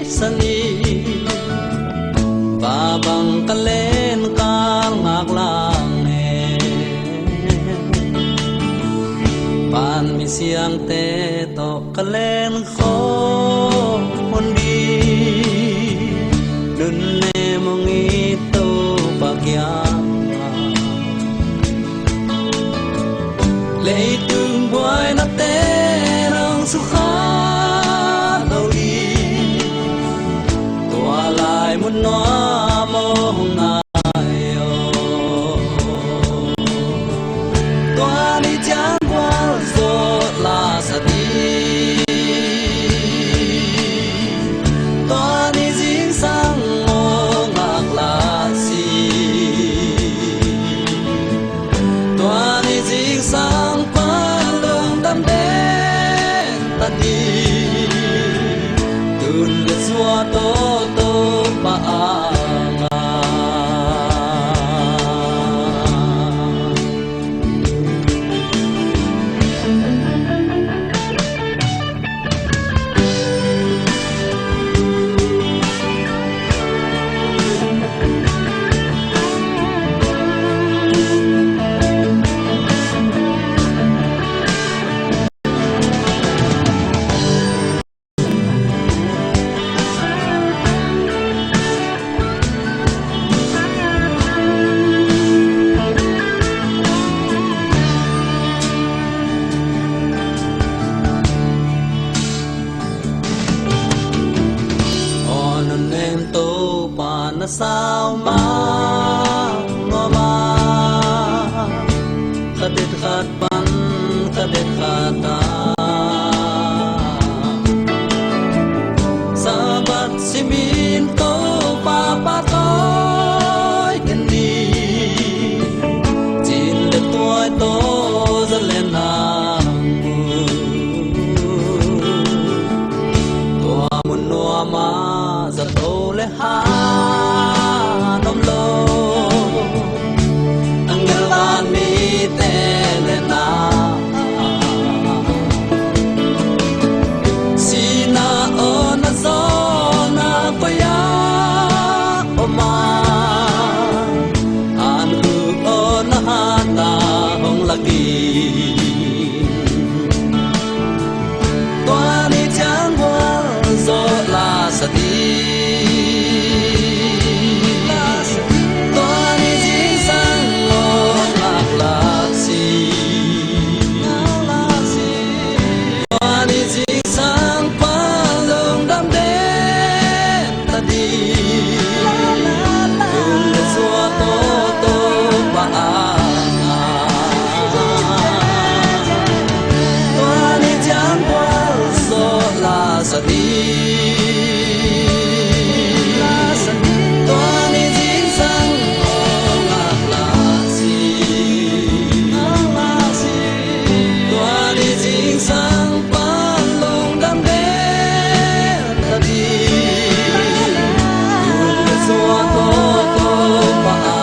Sani babang ka len kal ngak lang e, pan mi siangte tawh ka len khawm hun di, nunnem hong it Topa kiangah. Leitung buainate nong sukha lo ding, tua lai mun nuam aw hong nai aw. Tua ni ciang gualzawh la sa ding, tua ni zingsang aw ngak la si. Tua ni zingsang pan lungdam den ta ding, tun le suah tawh Topa a ngah. sau mah ngawm a, kha det khat pan kha det khat a, Sabbath simin Topa pahtawi khin ni, cin le tuai tawh za le nang uh, tua mun nuam ah zato le han om lo, a ngel van mite le na, sihna aw na zawhna koi ah om a, han uk aw na hanta hong lak in, tua ni ciang gualzawh la sa ding. Tua ni zingsang aw ngak lak si. Tua ni zingsang pan lungdam den ta ding. Tul le suak tawh Topa a, tua ni ciang gualzawh la sa ding. Tua ni zingsang aw ngak lak si. Tua ni zingsang pan lungdam den ta ding. Tul le suak tawh Topa a,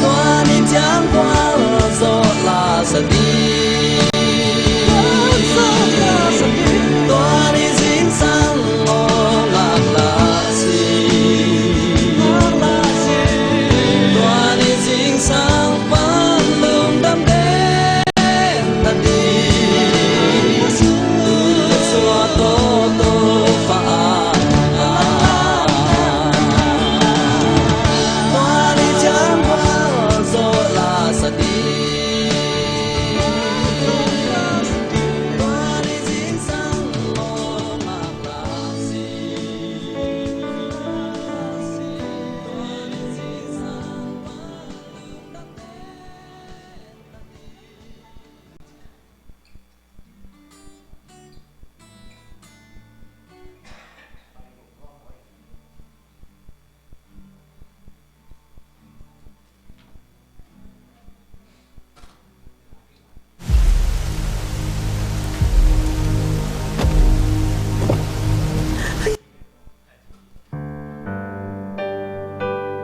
tua ni ciang gualzawh la sa ding. Tua ni zingsang aw ngak lak si. Tua ni zingsang pan lungdam den ta ding. Tul le suak tawh Topa a, tua ni ciang gualzawh la sa ding. Tua ni zingsang aw ngak lak si.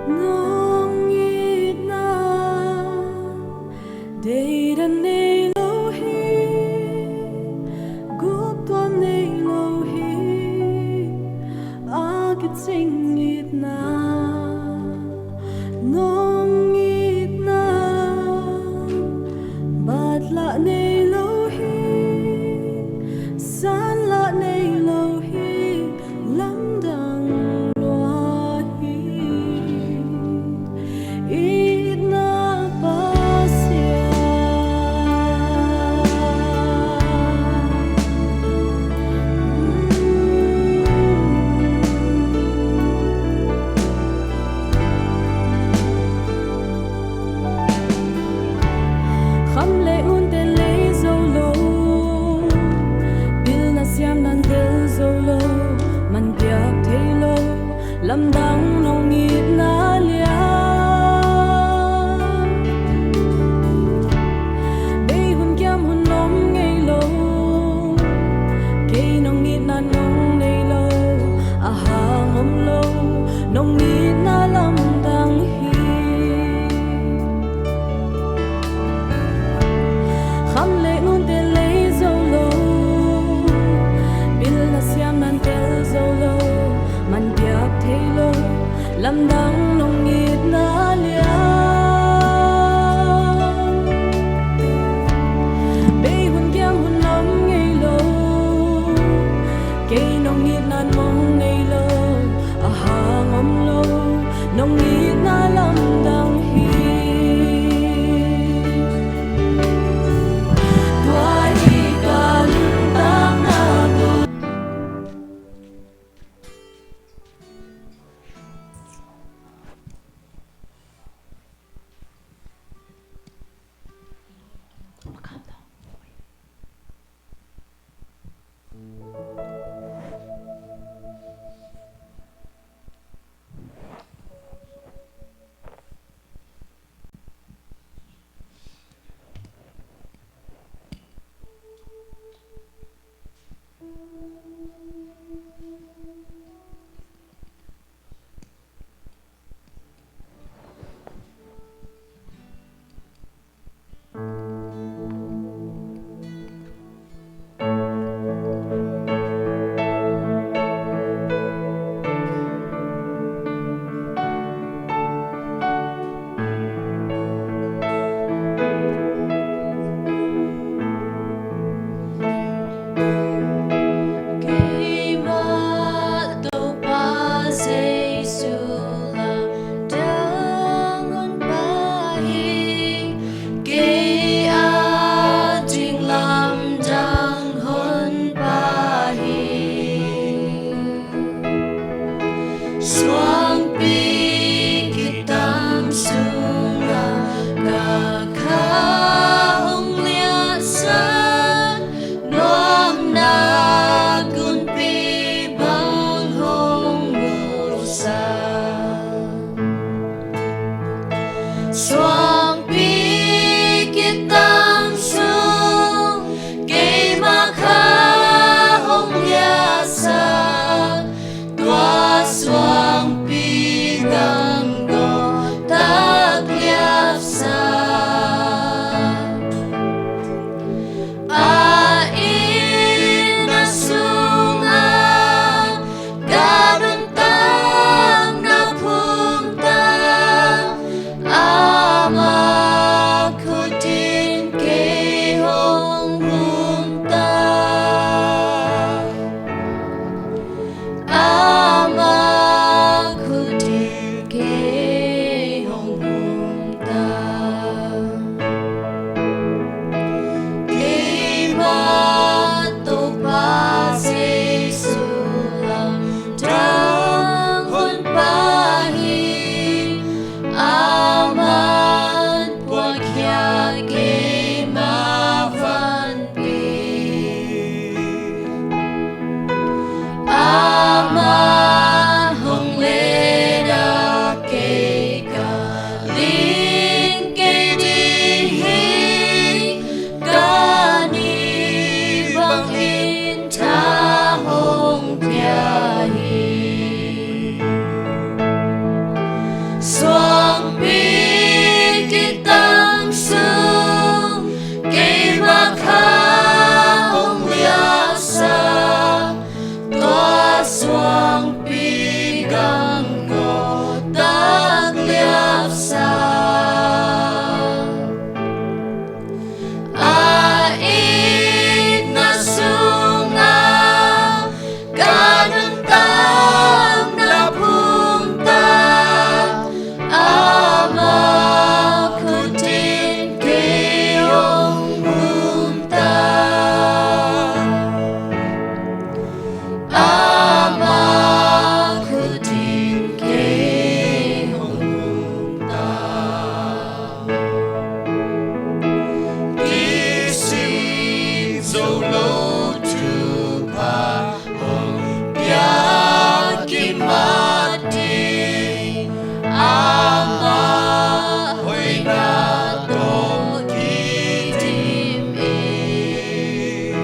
Nong itna deidan nei lo hi, guptuam nei lo hi, a kicing itna. Nong itna bat lah nei lo hi, san lah nei lo hi, lamdang lua hi. Itna Pasian. Kham le ngunte lei zo lo, pilna siamna tel zo lo, man piak thei lo, lamdang nong itna lian. Bei hun kiam hun om ngei lo, kei nong itna nong nei lo, a hang om lo, nong itna lamdang hi. Kham le ngunte lei zo lo, pilna siamna tel zo lo, man piak thei lo, lamdang nong itna lian. Bei hun kiam hun om ngei lo, kei nong itna nong nei lo, a hang om lo, nong itna lamdang hi. Tua i kantakna bul. in tha hong pia hi. Suangpi kitam sung keimah kha hong liahsak, tua suangpi gam gawh tak liahsak. A itna sungah ka nuntakna phumtak, ama khut in kei hong phumtak. Ama khut in kei hong phumtak. Kisim zo lo thupha hong pia kimat ding, ama hoihna tawh kidim in.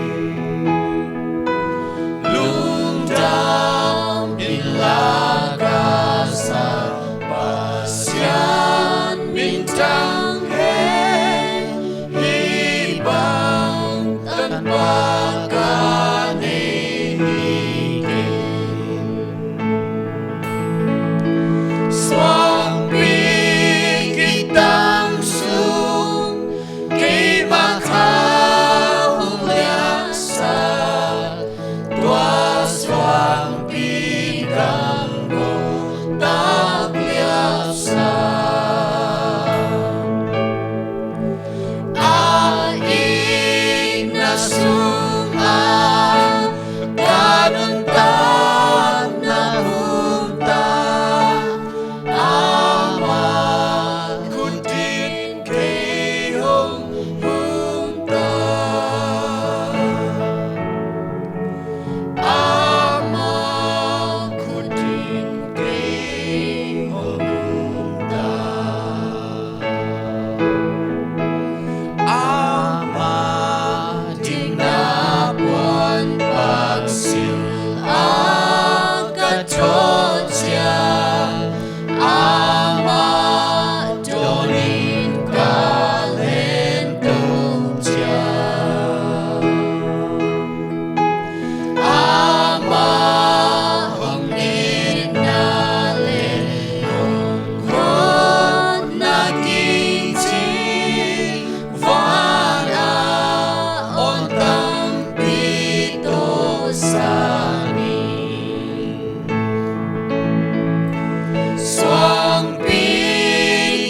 Lungdam in la ka sa, Pasian minthang hen, hih bang tanpa ka nei hi kei. Suangpi kitam sung keimah kha hong liahsak, tua suangpi gam gawh tak liahsak. A itna sungah ka nuntakna phumtak, ama khut in kei hong phumtak. Ama khut in kei hong phumtak. Ama dikna puanpak sil a ka thawh ciang, ama dawnin ka lento ciang, ama hong itna le hong khutna kicing, van a awn tampi tawh sa ning. Suangpi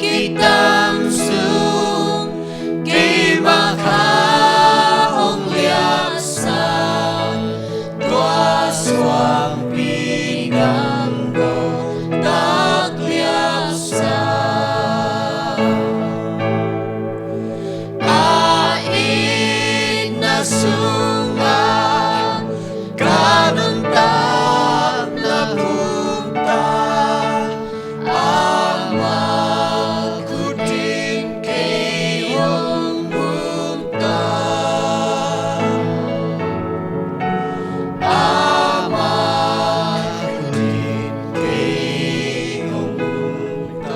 kitam sung keimah kha hong liahsak, tua suangpi gam gawh tak liahsak. A itna sungah ka nuntakna phumtak, ama khut in kei hong phumtak. Ama khut in kei hong phumtak.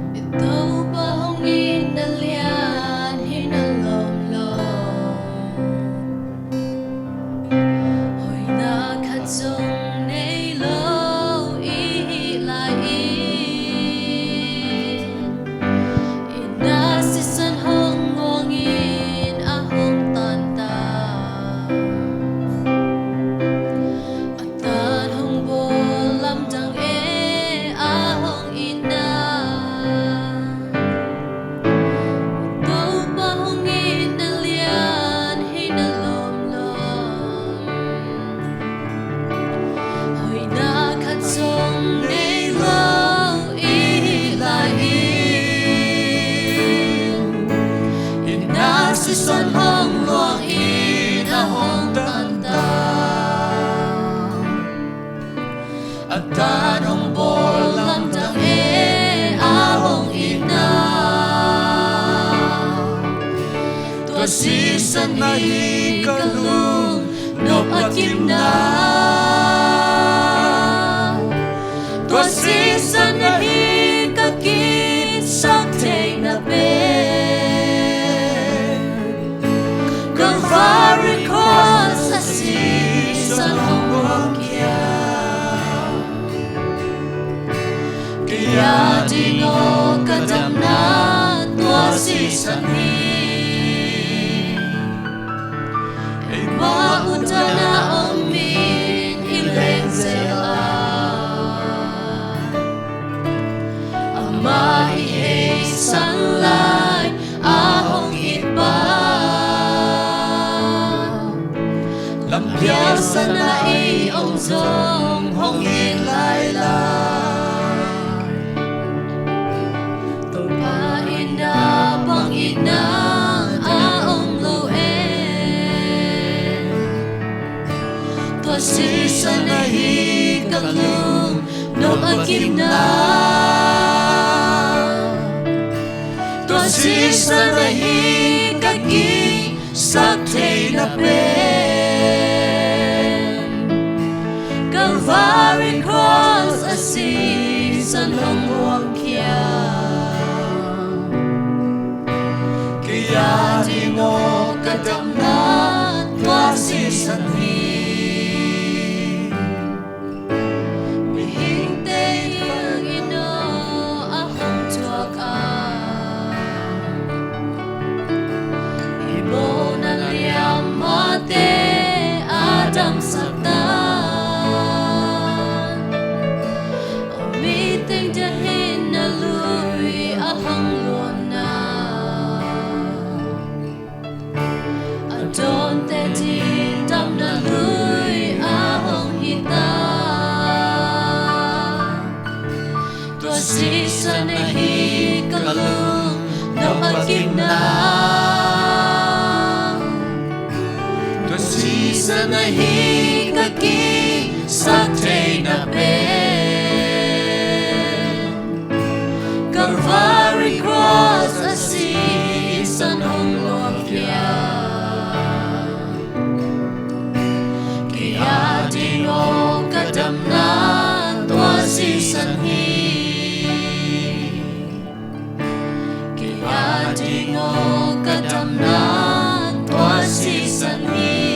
I Topa hong itna lian hi na lawm lo. Hoihna khat zong nei lo i hih lai-in, itna sisan hong muangin a hong tantan, a tan hong bawl lamdang e a hong itna. Topa hong itna lian hi na lawm lo. A tan hong bawl lamdang e, a hong itna. Tua sisan ahi ka lung nop a kimna. Tua sisan ahi ka kisak theihna pen. Calvary Cross a sisan hong buangkhia. Kei a ding aw ka damna tua sisan hi. Eimah utan a om in i leng zel a, amah i heisan lai a hong it pa. Lampial san a ei om zong hong it lailai. Topa itna bang itna a om lo e. Tua sisan ahi ka lung nop a kimna. Tua sisan ahi ka kisak theihna pen. Calvary Cross a sisan hong buangkhia. Kei a ding aw ka damna tua sisan hi. Mihingte kiangin aw a hong thuak a, i mawhna liam mahte a damsak ta. Aw mi teng dia hin na lui a hong luanna. A dawnte ding damna lui a hong hi ta. Tua sisan ahi ka lung nop a kimna. Tua sisan ahi ka kisak theihna pen. Calvary Cross a sisan hong luangkhia. Kei a ding aw ka damna tua sisan hi. Kei a ding aw ka damna tua sisan hi.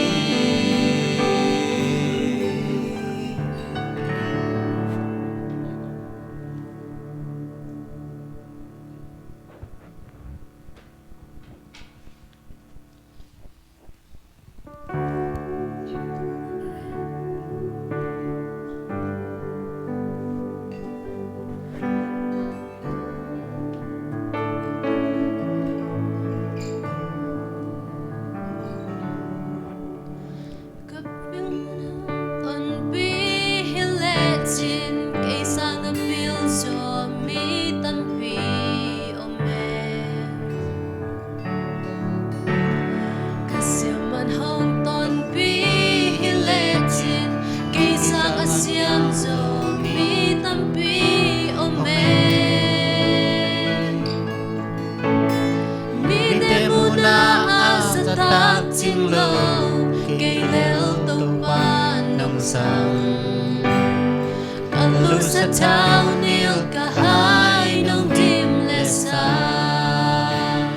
Ka pil tonpi hi lecin kei sang a pil zaw mi tampi om e. Ka siam man hong tonpi hi lecin kei sang a siam zaw mi tampi om e. Mite muhna a zatak cing lo kei lel Topa nong zang. Ka lusa thau nil ka hai nong dim le sang.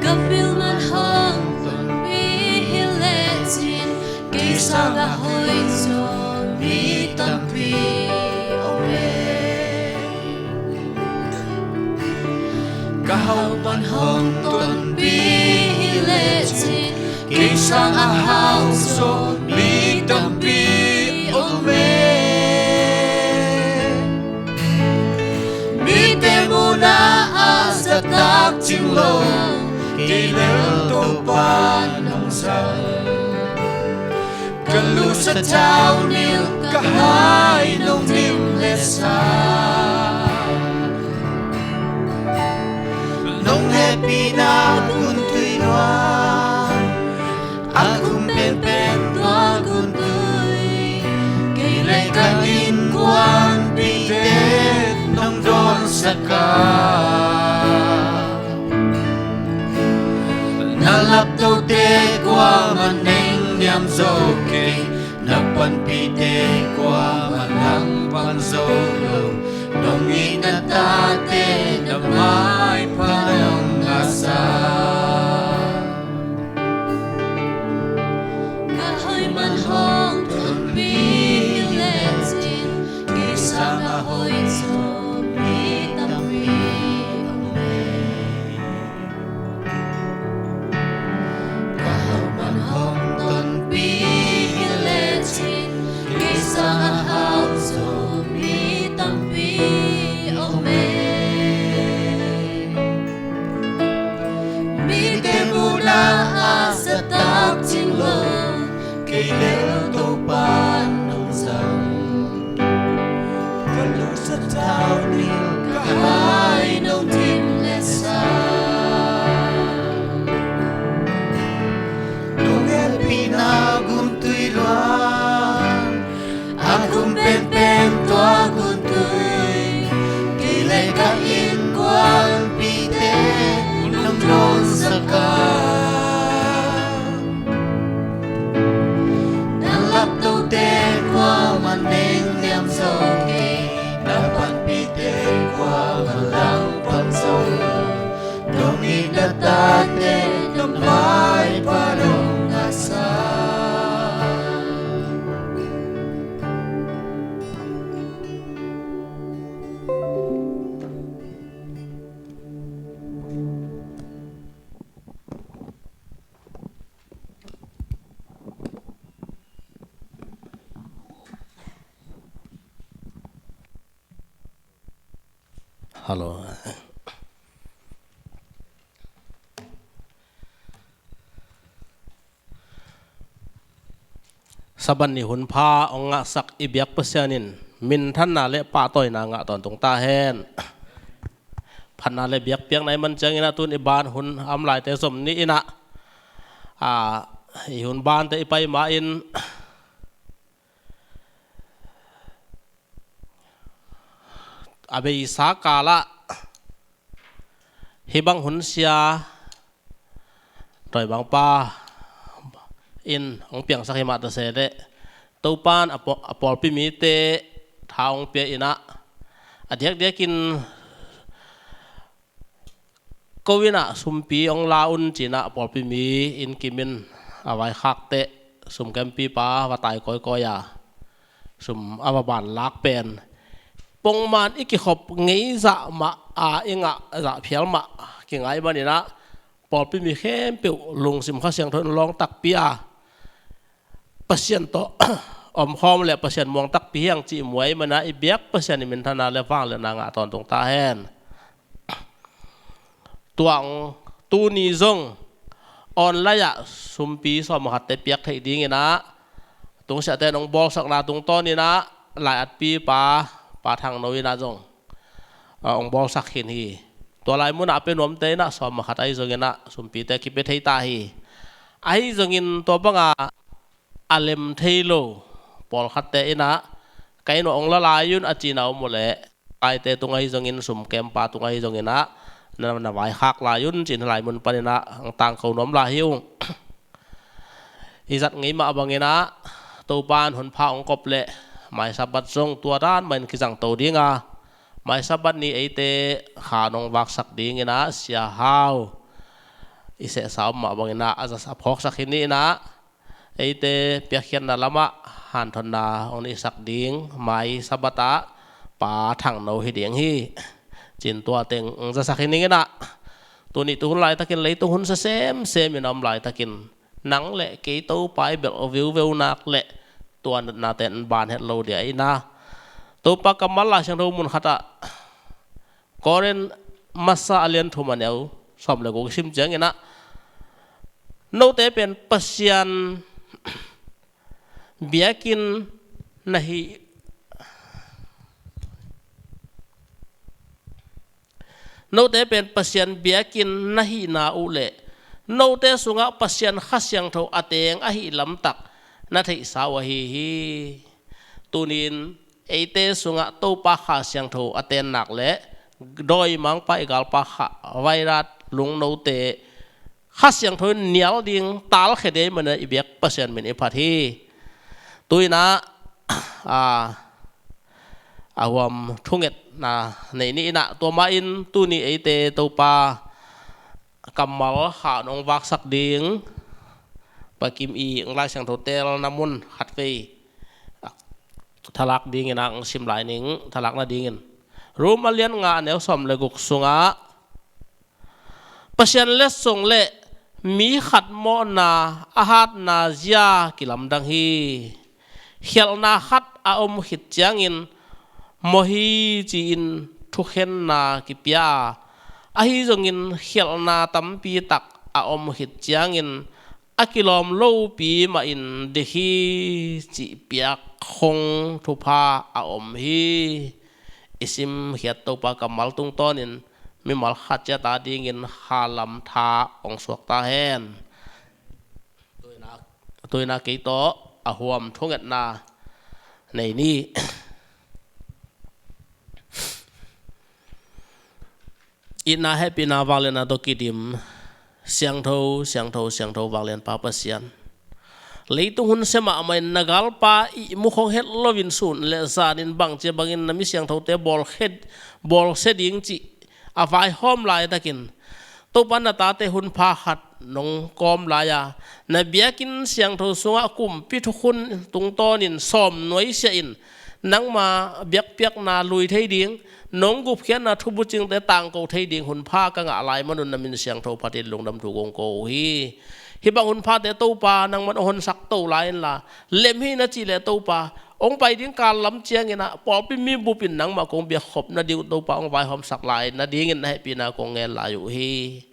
Ka pil man hong tonpi hi lecin kei sang a hoih zaw mi tampi om e. Ka hau man hong tonpi hi lecin kei sang a hau zaw mi tampi om e. Mite muhna a zatak cing lo kei lel Topa nong zang. Ka lusa thau nil ka hai nong dim le sang. Nong hehpihna gun tui nuam, a kum penpen tua gun tui. sak a. Na laptote kuamah nengniam zo kei, na panpihte kuamah langpang zo lo. Nong it na tate na maipha nong ngahsak. Ka hoih man hong tonpih lecin, kei sangin a hoih zaw mi tampi om e. Ka hoih man hong tonpih lecin, kei sangin a hau zaw mi tampi om e. Mite muhna ah zatak cing lo, kei lel Topa nong zang. Ka lungsim thaunil ka hai nong dim le sa. Nong hehpihna gumtui luang, a gum penpen tua gumtui, kei le ka innkuanpihte nong dawnsak a. Na laptote kuamah nengniam zo kei, na panpihte kuamah langpang zo lo. Nong it na tate na maipha nong ngahsak. Hallo. Sabbath ni hun pha hong ngahsak i biak Pasian in minthanna le pahtawina ngah tawntung ta hen. Phatna le biakpiakna i man ciangin ah tun i ban hun a om laite zom ni in ah, a, i hun bante i pai ma-in a beisa kalah hih bang hun sia dawimangpa in hong piangsak hi mah ta se leh, Topa in a paw-, a pawlpi mite tha hong pia in ah, a diakdiakin ko in ah sumpi hong la un ci-in ah a pawlpi mi inn kim in a vaikhak teh sum kempipa va tai kawikawi a, sum a va ban lak pen pongman i kikhop ngei zah mah a i ngah zah phial mah kingai manin ah, pawlpi mi khempeuh lungsim Kha Siangtho in lawng takpi a, Pasian tawh omkhawm le Pasian muang takpi hi hang cih muai manin ah i biak Pasian i minthanna le vangliatna ngah tawntung ta hen. Tua hong tuni zong online ah sumpi sawm khatte piak theih dingin ah tungsiahte in hong bawlsakna tungtawnin ah lai-atpipa Pa Thang No in ah zong, a, hong bawlsak khin hi. Tua lai munah a pia nuamte in ah sawm khat ahi zongin ah sumpite kipia thei ta hi. Ahi zongin tua banga a lem thei lo pawlkhatte in ah, ka inn uah hong la lai un a cihna om uh leh, kaite tung ahi zongin, sum kempa tung ahi zongin ah, na, na vaikhak lai un cihna lai mun panin ah hong tangko nuam lai hi ung. I zat ngei mah bangin ah, Topa in hun pha hong kop leh mai Sabbath zong tua dan mahin kizangto ding a, mai Sabbath ni eite kha nong vaksak dingin ah Sia Hau i sehsa om mah bangin ah a za, a phawksak hi ni in ah, eite piakkhiatna lamah hanthotna hong neihsak ding mai Sabbath ah Pa Thang No hi ding hi. Cin tua teng hong zasak hi ning in ah, tuni tuhun laitakin leitung hun sa semsem in a om laitakin, nang le kei Topa i belh viuveu nak leh tua natnate in ban het lo ding a, in ah, Topa kammal Lai Siangtho mun khatah Korin masa a lian thum a neu sawm le guk i sim ciangin ah, note pen Pasian biakinn na hi, note pen Pasian biakinn na hihna uh leh, note sungah Pasian Kha Siangtho a teng ahih lamtak na theihsa uh ahi hi. Tunin eite sungah Topa Kha Siangtho a ten nak leh dawimangpa i galpa khah, vairat lungnote Kha Siangtho in nial ding talkhia ding ahih manin i biak Pasian min i phat hi. Tu-in ah, a, a huam thungetna nei ni in ah, tua mah in tuni eite Topa kammal khah nong vaksak ding Pa Kim i Lai Siangtho telna mun khatvei thalak dingin ah sim lai ning, thalak nadingin Rom a lian nga a neu sawm le guk sungah Pasian letsong le mi khat mawhna a hatna zia kilamdang hi. Khialhna khat a om khit ciangin mawh hi ci-in thukhenna kipia a, ahi zongin khialhna tampi tak a om khit ciangin a kilawm lopi mahin dik hi cih piak khong thupha a om hi. I simkhiat Topa kammal tungtawnin mimal khat ciat adingin khalam tha hong suak ta hen. Tu-in ah, tu-in ah kei tawh a huam thungetna nei ni. Itna hehpihna vangliatna tawh kidim Siangtho, Siangtho, Siangtho vanglianpa Pasian. Leitung hun sia mahmah in na galpa ihmu khong het loin sun le zanin bangci a bangin na mi siangthote bawl khe, bawl sia ding cih a vaihawm laitakin Topa na tate hun pha khat nong kawm lai-a, na biakinn siangtho sungah kumpi thukhun tungtawnin sawm nuaisiahin nangma biakpiakna lui thei ding, nong gupkhiatna thubucingte tangko thei ding hun pha ka ngah lai manun na min siangtho phatin lungdam thu kong ko uh hi. Hih bang hun phate Topa nangman hong honsak to lai inla, lem hi na cih leh Topa hong pai ding kal lam ciangin ah pawlpi mi bupin nangmah kong biakkhop nading uh Topa hong vaihawmsak lai nadingin na hehpihna kong ngen lai uh hi.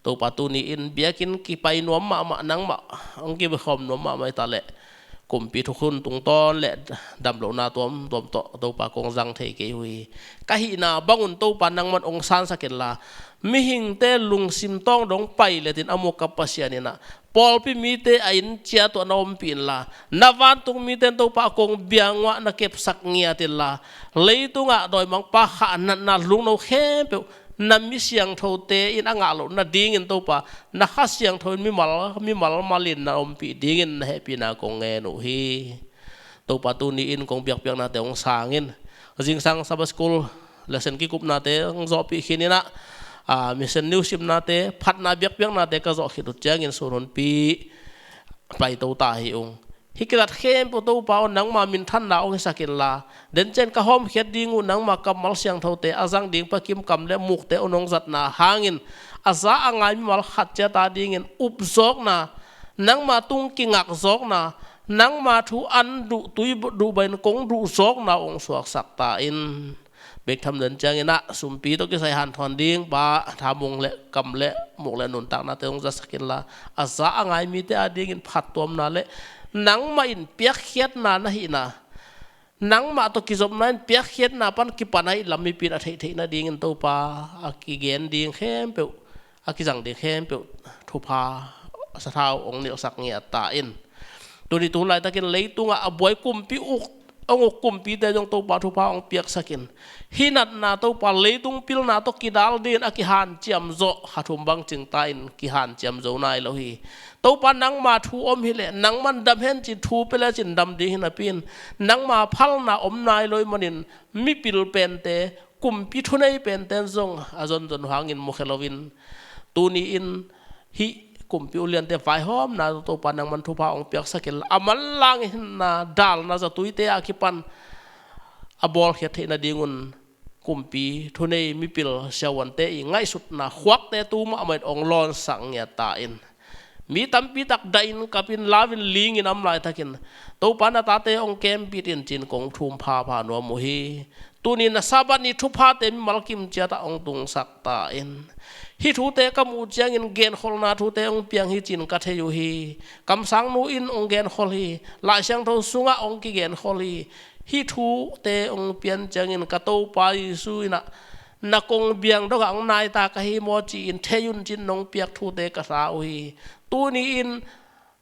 Topa tuni in biakinn kipai nuam mahmah, nangmah hong kibiakhawm nuam mahmah i ta leh kumpi thukhun tungtawn le damlohna tuamtuam tawh Topa kong zang thei kei uh hi. Ka hihna bangun Topa nangman hong sansak inla, mihingte lungsim tawng dong pailetin a mukap Pasian in ah pawlpi mite a inn ciat uh na ompih inla, na vantung mite in Topa a kong biang uh ah na kepsak ngiat inla, leitungah dawimangpa khah natna lungno khempeuh na mi siangthote in a ngah loh nadingin Topa na Kha Siangtho in mimal, mimal malin na ompih dingin na hehpihna kong ngen uh hi. Topa tuni in kong biakpiaknate hong sang in, zingsang Sabbath School lesson kikupnate hong zawhpih khin in ah, a, mission news simnate, phatna biakpiaknate ka zawh khit uh ciangin sun hunpi paito ta hi ung. Hih kizat khempeuh Topa aw nangma minthanna hong hisak inla, den ciang ka hawmkhiat ding uh nangma kammal siangthote a zang ding Pa Kim kam le mukte hong zatna hangin a za a ngai mimal khat ciat adingin upzawkna, nangma tung kingakzawkna, nangma thu an duh tui duh bangin kong duhzawkna hong suaksak ta in. Bek tham den ciangin ah sumpi tawh kisai hanthawn ding Pa Tha Mung le kam le muk le nuntaknate hong zatsak inla, a za a ngai mite adingin phattuamna le nangmah in piakkhiatna na hihna, nangmah tawh kizopna in piakkhiatna pan kipan ahih lam mipi in a theihtheih nadingin Topa a kigen ding khempeuh, a kizang ding khempeuh thupha sathau hong nilhsak ngiat ta in. Tuni tu laitakin leitungah a buai kumpi uk, hong uk kumpite zong Topa thupha hong piaksak in. Hih natna Topa leitung pilna tawh kidal dingin a kihanciam zawh kha thum bang cingta in kihanciam zo nai lo hi. Topa nangma thu om hileh nangman dam hen cin thu pia lecin dam ding hi napi in, nangma phalna om nai lo ahih manin mipil pente, kumpi thunei pente in zong a zonzon uh hangin mukhia loin, tuni in hih kumpi uliante vaihawmna Topa nangman thupha hong piaksak inla, a manlang hinna dalna zatuite a kipan a bawlkhiat theih nadingun kumpi thunei mipil siavuante i ngaihsutna khuakte tu mahmah in hong lawnsak ngiat ta in. Mi tampi tak dahin kapin lauvin lingin a om laitakin Topa na tate hong kempit in cin kong thum phapha nuam uh hi. Tuni na Sabbath ni thuphate mimal kim ciatah hong tungsak ta in. Hih thute ka muh ciangin genkholhna thute hong piang hi cin ka thei uh hi. Kamsangnu in hong genkhol hi. Lai Siangtho sungah hong kigenkhol hi. Hih thute hong pian ciangin ka Topa Jesu in ah na kong biang dongah hong nai ta ka hi maw ci-in thei un cin nong piak thute ka sa uh hi. Tuni in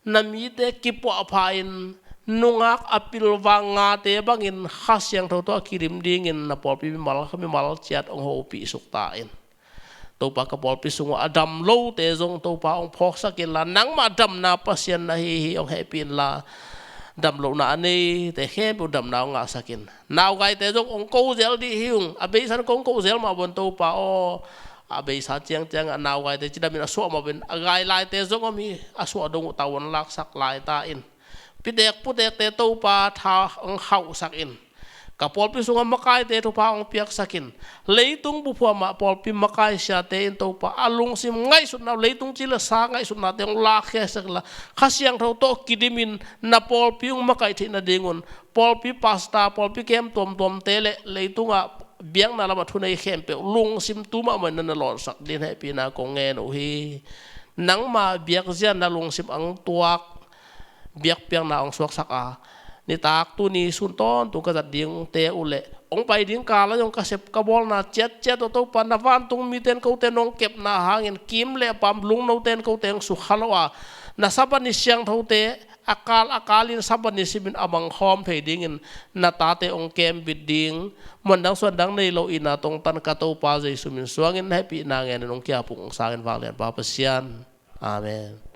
na mite kipuahpha in nungak a pilvang ngate bangin Kha Siangtho tawh a kidim dingin na pawlpi mimal, mimal ciat hong hopih suk ta in. Topa, ka pawlpi sungah a dam lote zong Topa hong phawksak inla, nangmah damna Pasian na hi hi hong hehpih inla, dam lohna a neite khempeuh damna hong ngahsak in. Naugaite zong hong ko zel dih hi ung, a beisa in kong ko zel mah bangin Topa aw, a beisa ciangciang a naugaite cidamin a suah mah bangin a gai laite zong om hi, a suah dong uh tau hong laksak lai ta in. Pitek putekte Topa tha hong khauhsak in. Ka pawlpi sungah makaite thupha hong piaksak in. Leitung buphua mah pawlpi makai siate in Topa a lungsim ngaihsutna, leitung ci le sa ngaihsutnate hong lakkhia sak inla, Kha Siangtho tawh kidimin na pawlpi hong makaih theih nadingun, pawlpi pastor, pawlpi kem tuamtuamte le leitungah biakna lamah thunei khempeuh lungsim tu mahmah in na lawhsak dingin hehpihna kong ngen uh hi. Nangma biakzia na lungsim ang tuak biakpiakna hong suaksak a, nitak tuni sun tawntung ka zat dingte uh le hong pai ding kal ah zong ka sep ka bawlna ciatciat uh Topa, na vantung mite in kote nong kepna hangin kim le pam lungnote in kote hong sukha lo a, na Sabbath ni siangthote a kal a kalin Sabbath ni simin a mangkhawm thei dingin na tate hong kembit ding, muandang suandang nei lo itna tongtan ka Topa Jesu min suangin na hehpihna ngenin hong kiapuk hong sangin vanglianpa Pasian. Amen.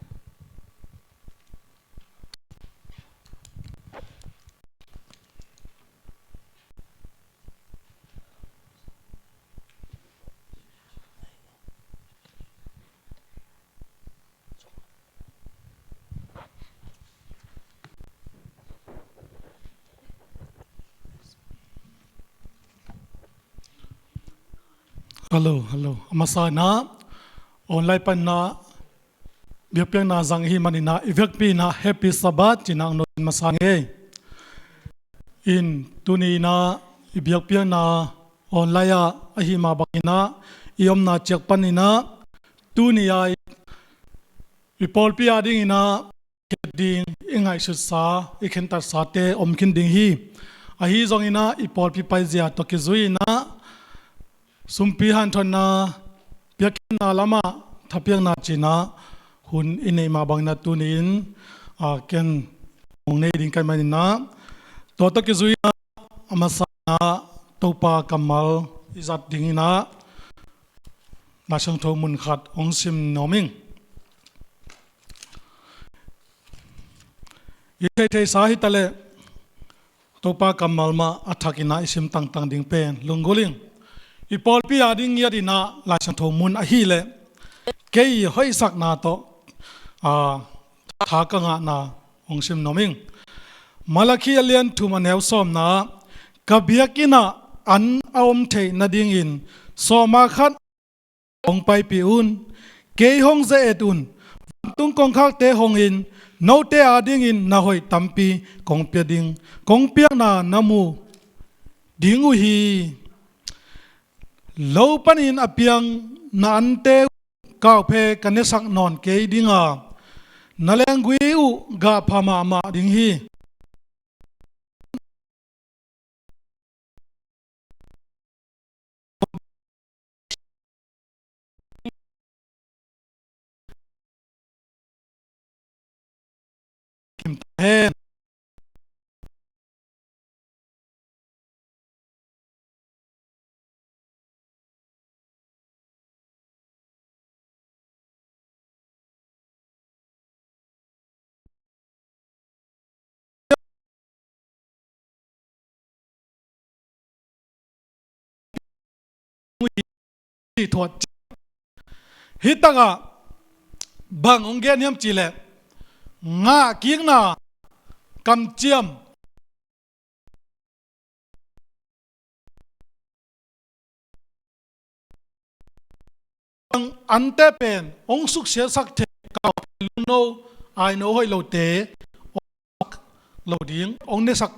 Hello, hello. A masa in ah online panin ah biakpiakna zang i hih manin ah i vekpi in ah Happy Sabbath ci-in ah hong note masa ing ei. In tuni in ah i biakpiakna online ah ahih mah bangin ah i omna ciat panin ah tuni a i pawlpi a dingin ah khet ding i ngaihsutsa, i khentatsate om khin ding hi. Ahi zongin ah i pawlpi paizia tawh kizui in ah sumpi hanthotna, biakpiakna lamah thapiakna ci-in ah hun i neih mah bangin ah tuni in, a, ken hong nei ding ka hih manin ah tua tawh kizui in ah a masa in ah Topa kammal i zat dingin ah Lai Siangtho mun khat hong sim nuam ing. I theihtheihsa hi ta leh Topa kammal mah a thakin ah i sim tangtang ding pen lunggulh ing. I pawlpi a ding ngiat in ah Lai Siangtho mun ahih leh kei i hoihsakna tawh, a, tha ka ngahna hong sim nuam ing. Malakhi a lian thum a neu sawmna ah, ka biakinn ah an a om theih nadingin sawma khat hong paipih un. Kei hong ze-et un. Vantung kongkhakte hongin note a dingin na hoih tampi kong pia ding, kong piakna na mu ding uh hi. Lo panin a piang na ante uh kauphe ka nesak nawn kei ding a, na lenggui uh gah pha mahmah ding hi. Kim ta hen. Hi thuat. Hi takah bang hong gen hiam cih leh ngahkikna kamciam ante pen hong suksiatsak thei, kau lungno, aino hoih lote lo ding, hong nesak